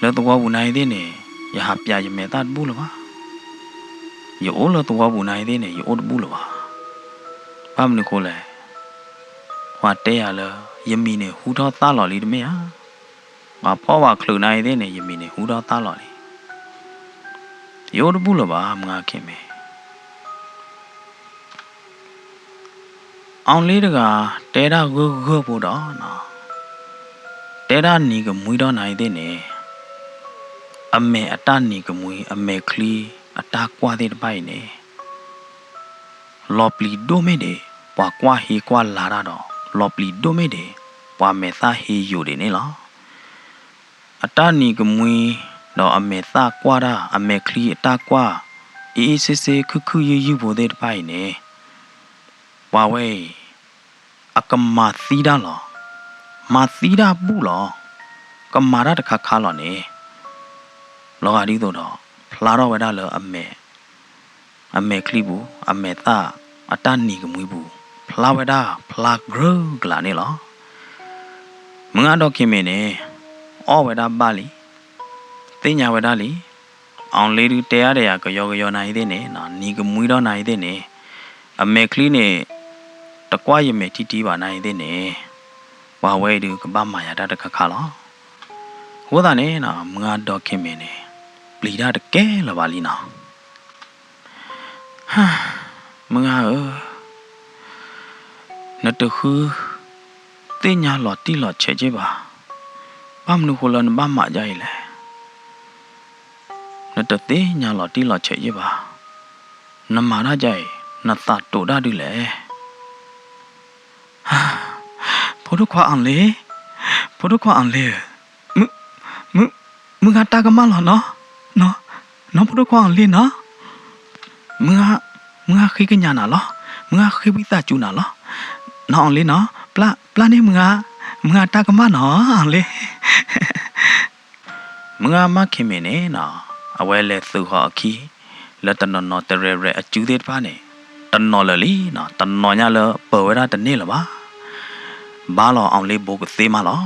လၢသဝီပူၤနၤအံၤသ့ၣ်န့ၣ် ယဟးပျးယမဲာ်သၣ်တဘူၣ်လၢၤဘၣ်. ယအိၣ်လၢသဝီပူၤနၤအံၤသ့ၣ်န့ၣ် ယအိၣ်တဘူၣ်လၢၤဘၣ်. ဘၣ်မနုၤဃိလဲၣ်, ပှၤတဲယၤလၢ ယမံၤန့ၣ်ဟူထီၣ်သၣ်လီၤလံတမ့ၢ်ဧါ. ပှၤဖီၣ်ပှၤချုးနၤအံၤသ့ၣ်န့ၣ် ယမံၤန့ၣ်ဟူထီၣ်သၣ်လီၤလံ. ယအိၣ်တဘူၣ်လၢၤဘၣ် မုၢ်ဂၤခ့မ့ၢ် အီၤလ့တဂၤ တဲဒၣ်ဂၢၢ်ဂၢၢ်ဖိဒီး တဲဒၣ်နံၤကမှံဒီးနၤအံၤသ့ၣ်န့ၣ်, အမဲာ်အတၢ်နံၤကမှံ အမဲာ်ချံအတၢ်ကွၢ်သ့ၣ်တဖၣ်အံၤန့ၣ် လီၤပျံၤဒိၣ်မ့ၢ်ဒံး ပှၤကွၢ်ဟ့ကွၢ်လၤတၢ်ဒီး လီၤပျံၤဒိၣ်မ့ၢ်ဒံး ပှၤမဲာ်သၣ်ဟ့ယိာ်ဒံးန့ၣ်လီၤ. အတၢ်နံၤကမှံ ဒီးအမဲာ်သၣ်ကွၢ်တၢ် အမဲာ်ချံအတၢ်ကွၢ် အ့ၣ်အ့ၣ်စ့စ့ ခုၣ်ခုၣ်ယုၢ်ယုၢ်ဖိသ့ၣ်တဖၣ်အံၤန့ၣ် ပှၤဝဲအံၤ အကမၤသံတၢ်လီၤ. မၤသံတၢ်ဘူၣ်လီၤ. ကမၤတၢ်တခါခါလီၤန့ၣ် လီၤဂာ်ဒ်သိးဒီး ဖျါထီၣ်ဝဲဒၣ်လၢအမဲာ် အမဲာ်ချံပူၤ အမဲာ်သၣ်အတၢ်နံၤကမှံပူၤ ဖျါဝဲဒၣ်ဖျါကြၢးကလာ်န့ၣ်လီၤ. မုၢ်ဂၤဒီးခ့မ့ၢ်န့ၣ် အီၣ်ဝဲဒၣ်ဘၣ်လံ, သ့ၣ်ညါဝဲဒၣ်လံ, အီၤလ့ဒုးတဲအါဒီးယၤကယီကယီနၤအံၤသ့ၣ်န့ၣ် နံၤကမှံဒီးနၤအံၤသ့ၣ်န့ၣ် အမဲာ်ချံန့ၣ် တကွၢ်ယမဲာ်ထံထံဘၣ်နၤအံၤသ့ၣ်န့ၣ် ပှၤဝဲအံၤဒုးကဘၣ်မၤယၤတၢ်တခါခါလီၤ. အဃိသတးန့ၣ် မုၢ်ဂၤဒီးခ့မ့ၢ်န့ၣ် ပျံၤတၢ်တကဲလၢၤဘၣ်လံနီၤ. မုၢ်ဂၤဧၢ, နတဃုသ့ၣ်ညါလီၤတံၢ်လီၤဆဲးက့ၢ်ဘၣ်. ဘၣ်မနုၤဃိလၢနဘၣ်မၤဒ်အံၤလဲၣ်. နတသ့ၣ်ညါလီၤတံၢ်လီၤဆဲးက့ၢ်ဘၣ်. နမၤတၢ်ဒ်အံၤ နသးတိာ်တၢ်ဒ်လဲၣ်. ဖိဒိၣ်ခွါအီၤလ့, ဖိဒိၣ်ခွါအီၤလ့ဧၢ, မုၢ်ဂၤတၢ်ကမၣ်လီၤနီၤ, နီၤဖိဒိၣ်ခွါအီၤလ့နီၤ. မုၢ်ဂၤ, မုၢ်ဂၤဃ့ကညးနၤလီၤ, မုၢ်ဂၤဃ့ဝံသးစူၤနၤလီၤ. နီၤအီၤလ့နီၤ, ပျၢ်န့ၢ်မုၢ်ဂၤ, မုၢ်ဂၤတၢ်ကမၣ်နီၤအီၤလ့. မုၢ်ဂၤမးခ့မ့ၢ်န့ၣ်နီၤ, အဝဲလဲၤသုးဃီၤအခံ လၢတနီၤနီၤတရဲၣ်ရဲၣ်အစုသ့ၣ်တဖၣ်န့ၣ် တနီၤလၢာ်လံနီၤ, တနီၤညါလၢပၢၤဝဲဒၣ်တန့ၢ်လၢၤဘၣ်. ဘါလီၤအီၤလ့ဘိကသ့မးလီၤ.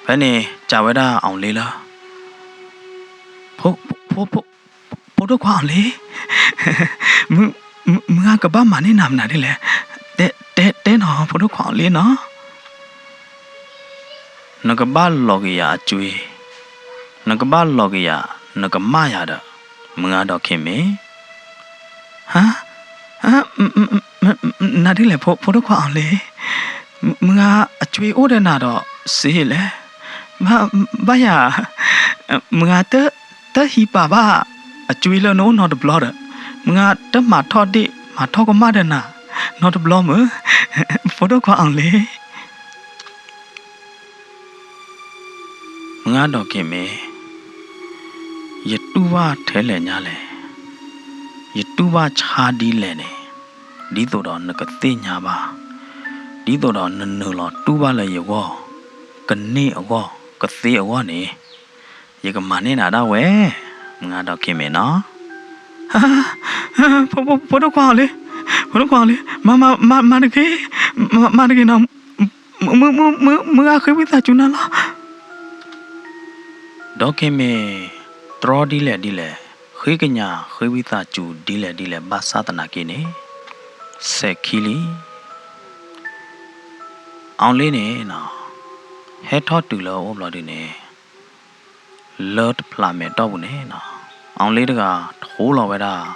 ဖဲန့ၣ်စံးဝဲဒၣ်အီၤလ့လၢ ဖိဒိၣ်ခွါအီၤလ့, မုၢ်ဂၤကဘၣ်မၤန့ၢ်နၤမနုၤဒ်လဲၣ်. တဲ, တဲ, တဲနီၤ ဖိဒိၣ်ခွါအီၤလ့နီၤ. နကဘၣ်လီၤက့ၤယၤအစု, နကဘၣ်လီၤက့ၤယၤ, နကမၣ်ယၤဒီး မုၢ်ဂၤဒီးခ့မ့ၢ်. ဟါ, နၤဒ်လဲၣ် ဖိဒိၣ်ခွါအီၤလ့, မုၢ်ဂၤအစုအိၣ်ဒီးနၤဒီးစ့လဲၣ်. ဘၣ်ယၤ, မုၢ်ဂၤတဟံးပာ်ဘၣ်အစုလၢနအိၣ်နီတဘျီဒီး, မုၢ်ဂၤတမၤထီၣ်ဒ့ၣ်မၤထီၣ်ကမၣ်ဒီးနၤနီတဘျီမုၢ်, ဖိဒိၣ်ခွါအီၤလ့. မုၢ်ဂၤဒီးခ့မ့ၢ်, ယတူၢ်ဘၣ်ထဲလဲၣ်ညါလဲၣ်, ယတူၢ်ဘၣ်ဆါဒ်လဲၣ်န့ၣ်, ဒ်သိးဒီးနကသ့ၣ်ညါဘၣ်, ဒ်သိးဒီးနနုာ်လီၤတူၢ်ဘၣ်လၢယဂီၢ်, ကန့ၢ်အဂီၢ်, ကသ့အဂီၢ်န့ၣ်, ယကမၤန့ၢ်နၤဒၣ်ဝဲ, မုၢ်ဂၤဒီးခ့မ့ၢ်နီၤ. ဖိဒိၣ်ခွါအီၤလ့, ဖိဒိၣ်ခွါအီၤလ့, မၤတဂ့ၤ, မၤတဂ့ၤနီၤ, မုၢ်ဂၤဃ့ဝံသးစူၤနၤလီၤ. ဒီးခ့မ့ၢ် တြီဒ်လဲၣ်ဒ်လဲၣ်, ဃ့ကညးဃ့ဝံသးစူၤဒ်လဲၣ်ဒ်လဲၣ် ဘၣ်ဆၣ်သနာ်က့န့ၣ်, စဲးခံလံ. အီၤလ့န့ၣ်, ဟဲထီၣ်တုၤလၢအအိၣ်ဘျီဒုန့ၣ်, လၢတဖျးမဲာ်တီၢ်ပူၤန့ၣ်, အီၤလ့တဂၤထိလီၤဝဲဒၣ်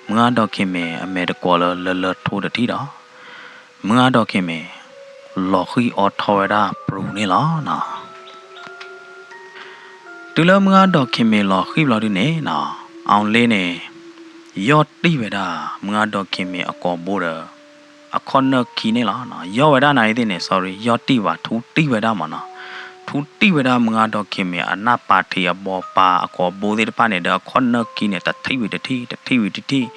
မုၢ်ဂၤဒီးခ့မ့ၢ်အမဲာ်တကွီၤလၢလၢလၢထိတထံၣ်ဒီး, မုၢ်ဂၤဒီးခ့မ့ၢ် လီၤဃံၤအီထီဝဲဒၣ်ပြူၤန့ၣ်လီၤ. တုၤလၢမုၢ်ဂၤဒီးခ့မ့ၢ်လီၤဃံၤဘျီဒုန့ၣ်, အီၤလ့န့ၣ် ယီၢ်တံၢ်ဝဲဒၣ် မုၢ်ဂၤဒီးခ့မ့ၢ်အကိာ်ဘိဒီး အခီၣ်နၢၣ်ခံန့ၣ်လီၤ. ယီၢ်ဝဲဒၣ်နၤအံၤသ့ၣ်န့ၣ် sorry, ယီၢ်တံၢ်ဘၣ် ထူတံၢ်ဝဲဒၣ်မးနီၤ. ထူတံၢ်ဝဲဒၣ်မုၢ်ဂၢ်ဒီးခံမ့ၢ်အနၢ်ပာ်ထံးအဘီပာ်အကိာ်ဘိသ့ၣ်တဖၣ်န့ၣ်ဒီး အခီၣ်နၢၢ်ခံန့ၣ် တထံၣ်ဝံၤတထံၣ် တထံၣ်ဝံၤတထံၣ်,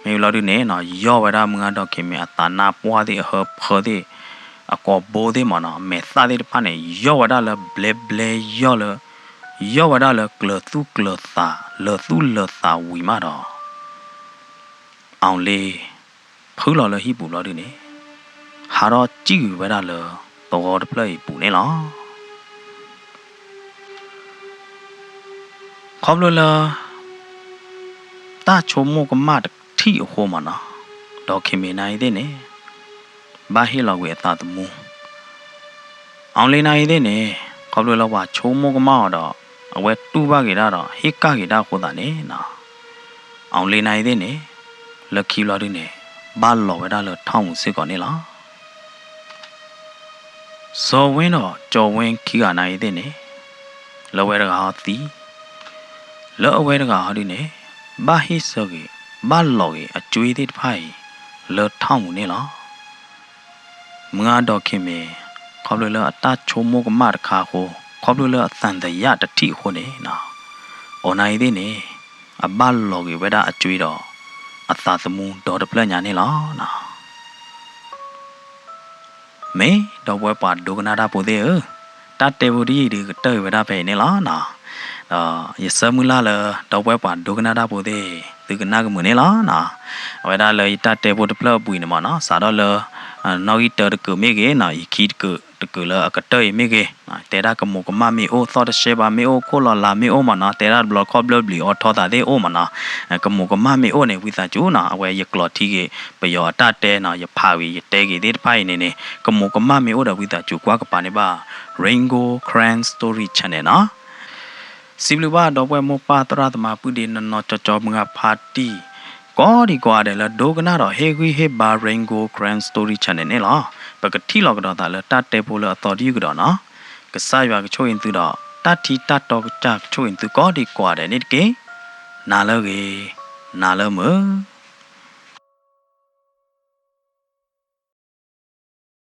မ့ၢ်ဝံၤလီၤဒုန့ၣ်နီၤ ယီၢ်ဝဲဒၣ်မုၢ်ဂၢ်ဒီးခံမ့ၢ်အသးနါပှၢ်သ့ၣ်အဟၢဖၢသ့ၣ် အကိာ်ဘိသ့ၣ်မ့ၢ်နီၤ အမဲာ်သၣ်သ့ၣ်တဖၣ်န့ၣ် ယီၢ်ဝဲဒၣ်လၢဘျဲဘျဲယီၢ်လၢ ယီၢ်ဝဲဒၣ်လၢကျၢၤသူၣ်ကျၢၤသး လၢာ်သူၣ်လၢာ်သးဝံၤမးဒီး အီၤလ့ ဖုလီၤလၢဟံၣ်ပူၤဘျီဒုန့ၣ် ဟးထီၣ်စံၣ်ဂ့ၤဝဲဒၣ်လၢသဝီတဖျၢၣ်အံၤပူၤန့ၣ်လီၤ. ခီဖျိလၢ တၢ်ဆိကမိၣ်ကမၣ်တထံၣ်အဃိမ့ၢ်နီၤ, ဒီးခံမ့ၢ်နၤအံၤသ့ၣ်န့ၣ် ဘၣ်ဟ့ၣ်လီၤကွံာ်အသးသမူ အီၤလ့နၤအံၤသ့ၣ်န့ၣ် ခီဖျိလၢပှၤဆိကမိၣ်ကမၣ်အီၤဒီး အဝဲတူၢ်ဘၣ်က့ၤဒၣ်ဒီး ဟ့ၣ်ကၣ်က့ၤဒၣ်အဃိသတးန့ၣ်နီၤ, အီၤလ့နၤအံၤသ့ၣ်န့ၣ် လၢခံဘျီဒုန့ၣ် ဘၣ်လီၤဝဲဒၣ်လၢထီၣ်မူးစ့ၢ်ကီးန့ၣ်လီၤ. စီၤဝ့ဒီးကၠီၤဝ့ခံဂၤနၤအံၤသ့ၣ်န့ၣ် လၢအဝဲတဂၤဟီသံ လၢအဝဲတဂၤဟီဒုန့ၣ် ဘၣ်ဟ့ၣ်ဆၢဂ့ၤ ဘၣ်လီၤဂ့ၤအကွ့သ့ၣ်တဖၣ်အံၤ လၢထီၣ်မူးန့ၣ်လီၤ. မုၢ်ဂၢ်ဒီးခံမ့ၢ် ခီဖျိလၢအတၢ်ဆိကမိၣ်ကမၣ်တခါအဃိ, ခီဖျိလၢအသံသယတထံၣ်အဃိန့ၣ်နီၤ, အီၤနၤအံၤသ့ၣ်န့ၣ် အဘၣ်လီၤဂ့ၤဝဲဒၣ်အကွ့ဒီး အသးသမူဒီတဖျၢၣ်ညါန့ၣ်လီၤ. မ့ၢ်ဒီပုၢ်ဝဲၢ်ပှၤဒိကနၣ်တၢ်ဖိသ့ၣ်ဧၢ, တၢ်တဲဖိတယုၢ်ဒုးကတၢၢ်အံၤဝဲဒၣ်ဖဲအံၤန့ၣ်လီၤနီၤ. ဒီးယဆၢမုၢ်လၢ်လၢ ဒီပုၢ်ဝဲၢ်ပှၤဒိကနၣ်တၢ်ဖိသ့ၣ် သုကနၣ်ကမုာ်န့ၣ်လီၤနီၤ. အဝဲဒၣ်လၢယတၢ်တဲဖိတဖျၢၣ်အပူၤအံၤန့ၣ်မ့ၢ်နီၤ စးထီၣ်လၢ နီၣ်ဂံၢ်တၢတကုာ်မ့ၢ်ဂ့ၤနီၤ, ယခံတကုာ်တကုာ်လၢအကတၢၢ်အံၤမ့ၢ်ဂ့ၤ, တဲဒၣ်ကမူးကမၣ်မ့ၢ်အိၣ်, သီၣ်တရှဲဘၣ်မ့ၢ်အိၣ်, ခိၣ်လီၤလးမ့ၢ်အိၣ်မ့ၢ်နီၤ, တဲဒၣ်တဘျီခီၣ်ဘျၢဘျီၣ်အီထီသးသ့ၣ်အိၣ်မ့ၢ်နီၤ, ကမူးကမၣ်မ့ၢ်အိၣ်န့ၣ် ဝံသးစူၤနီၤ, အဝဲယကျိးထံဂ့ၤ ပယီၤအတၢ်တဲနီၤ, ယဖးဂ့ၤ ယတဲဂ့ၤသ့ၣ်တဖၣ်အံၤန့ၣ်န့ၣ် ကမူးကမၣ်မ့ၢ်အိၣ်ဒီး ဝံသးစူၤကွၢ်ကပၤန့ၢ်ဘၣ် Rain Gold Karen Story Channel နီၤ. စံးဘျုးဘၣ်ဒီပုၢ်ဝဲၢ်မိၢ်ပၢ်သရၣ်သမါ ပုၢ်ဒ့နီၢ်နီၢ်ကၠီကၠီ မုၢ်ဂၢ်ဖါတံၢ် ကိးဒံကိးဂၤဒဲးလၢဒိကနၣ်ဒီးဟ့ၣ်ဂံၢ်ဟ့ၣ်ဘါ Rain Gold Karen Story Channel န့ၣ်လီၤ. ပကထံၣ်လိာ်ကဒီးသးလၢတၢ်တဲဖိလၢအသီတယုၢ်ကဒီးနီၤ. ကစၢ်ယွၤကဆိၣ်ဂ့ၤသုဒီး တၢ်ထံတၢ်တီကစၢ်ကဆိၣ်ဂ့ၤသုကိးဒံကိးဂၤဒဲးန့ၣ်တက့ၢ်. နၤလၢအဂ့ၤ, နၤလၢမုာ်.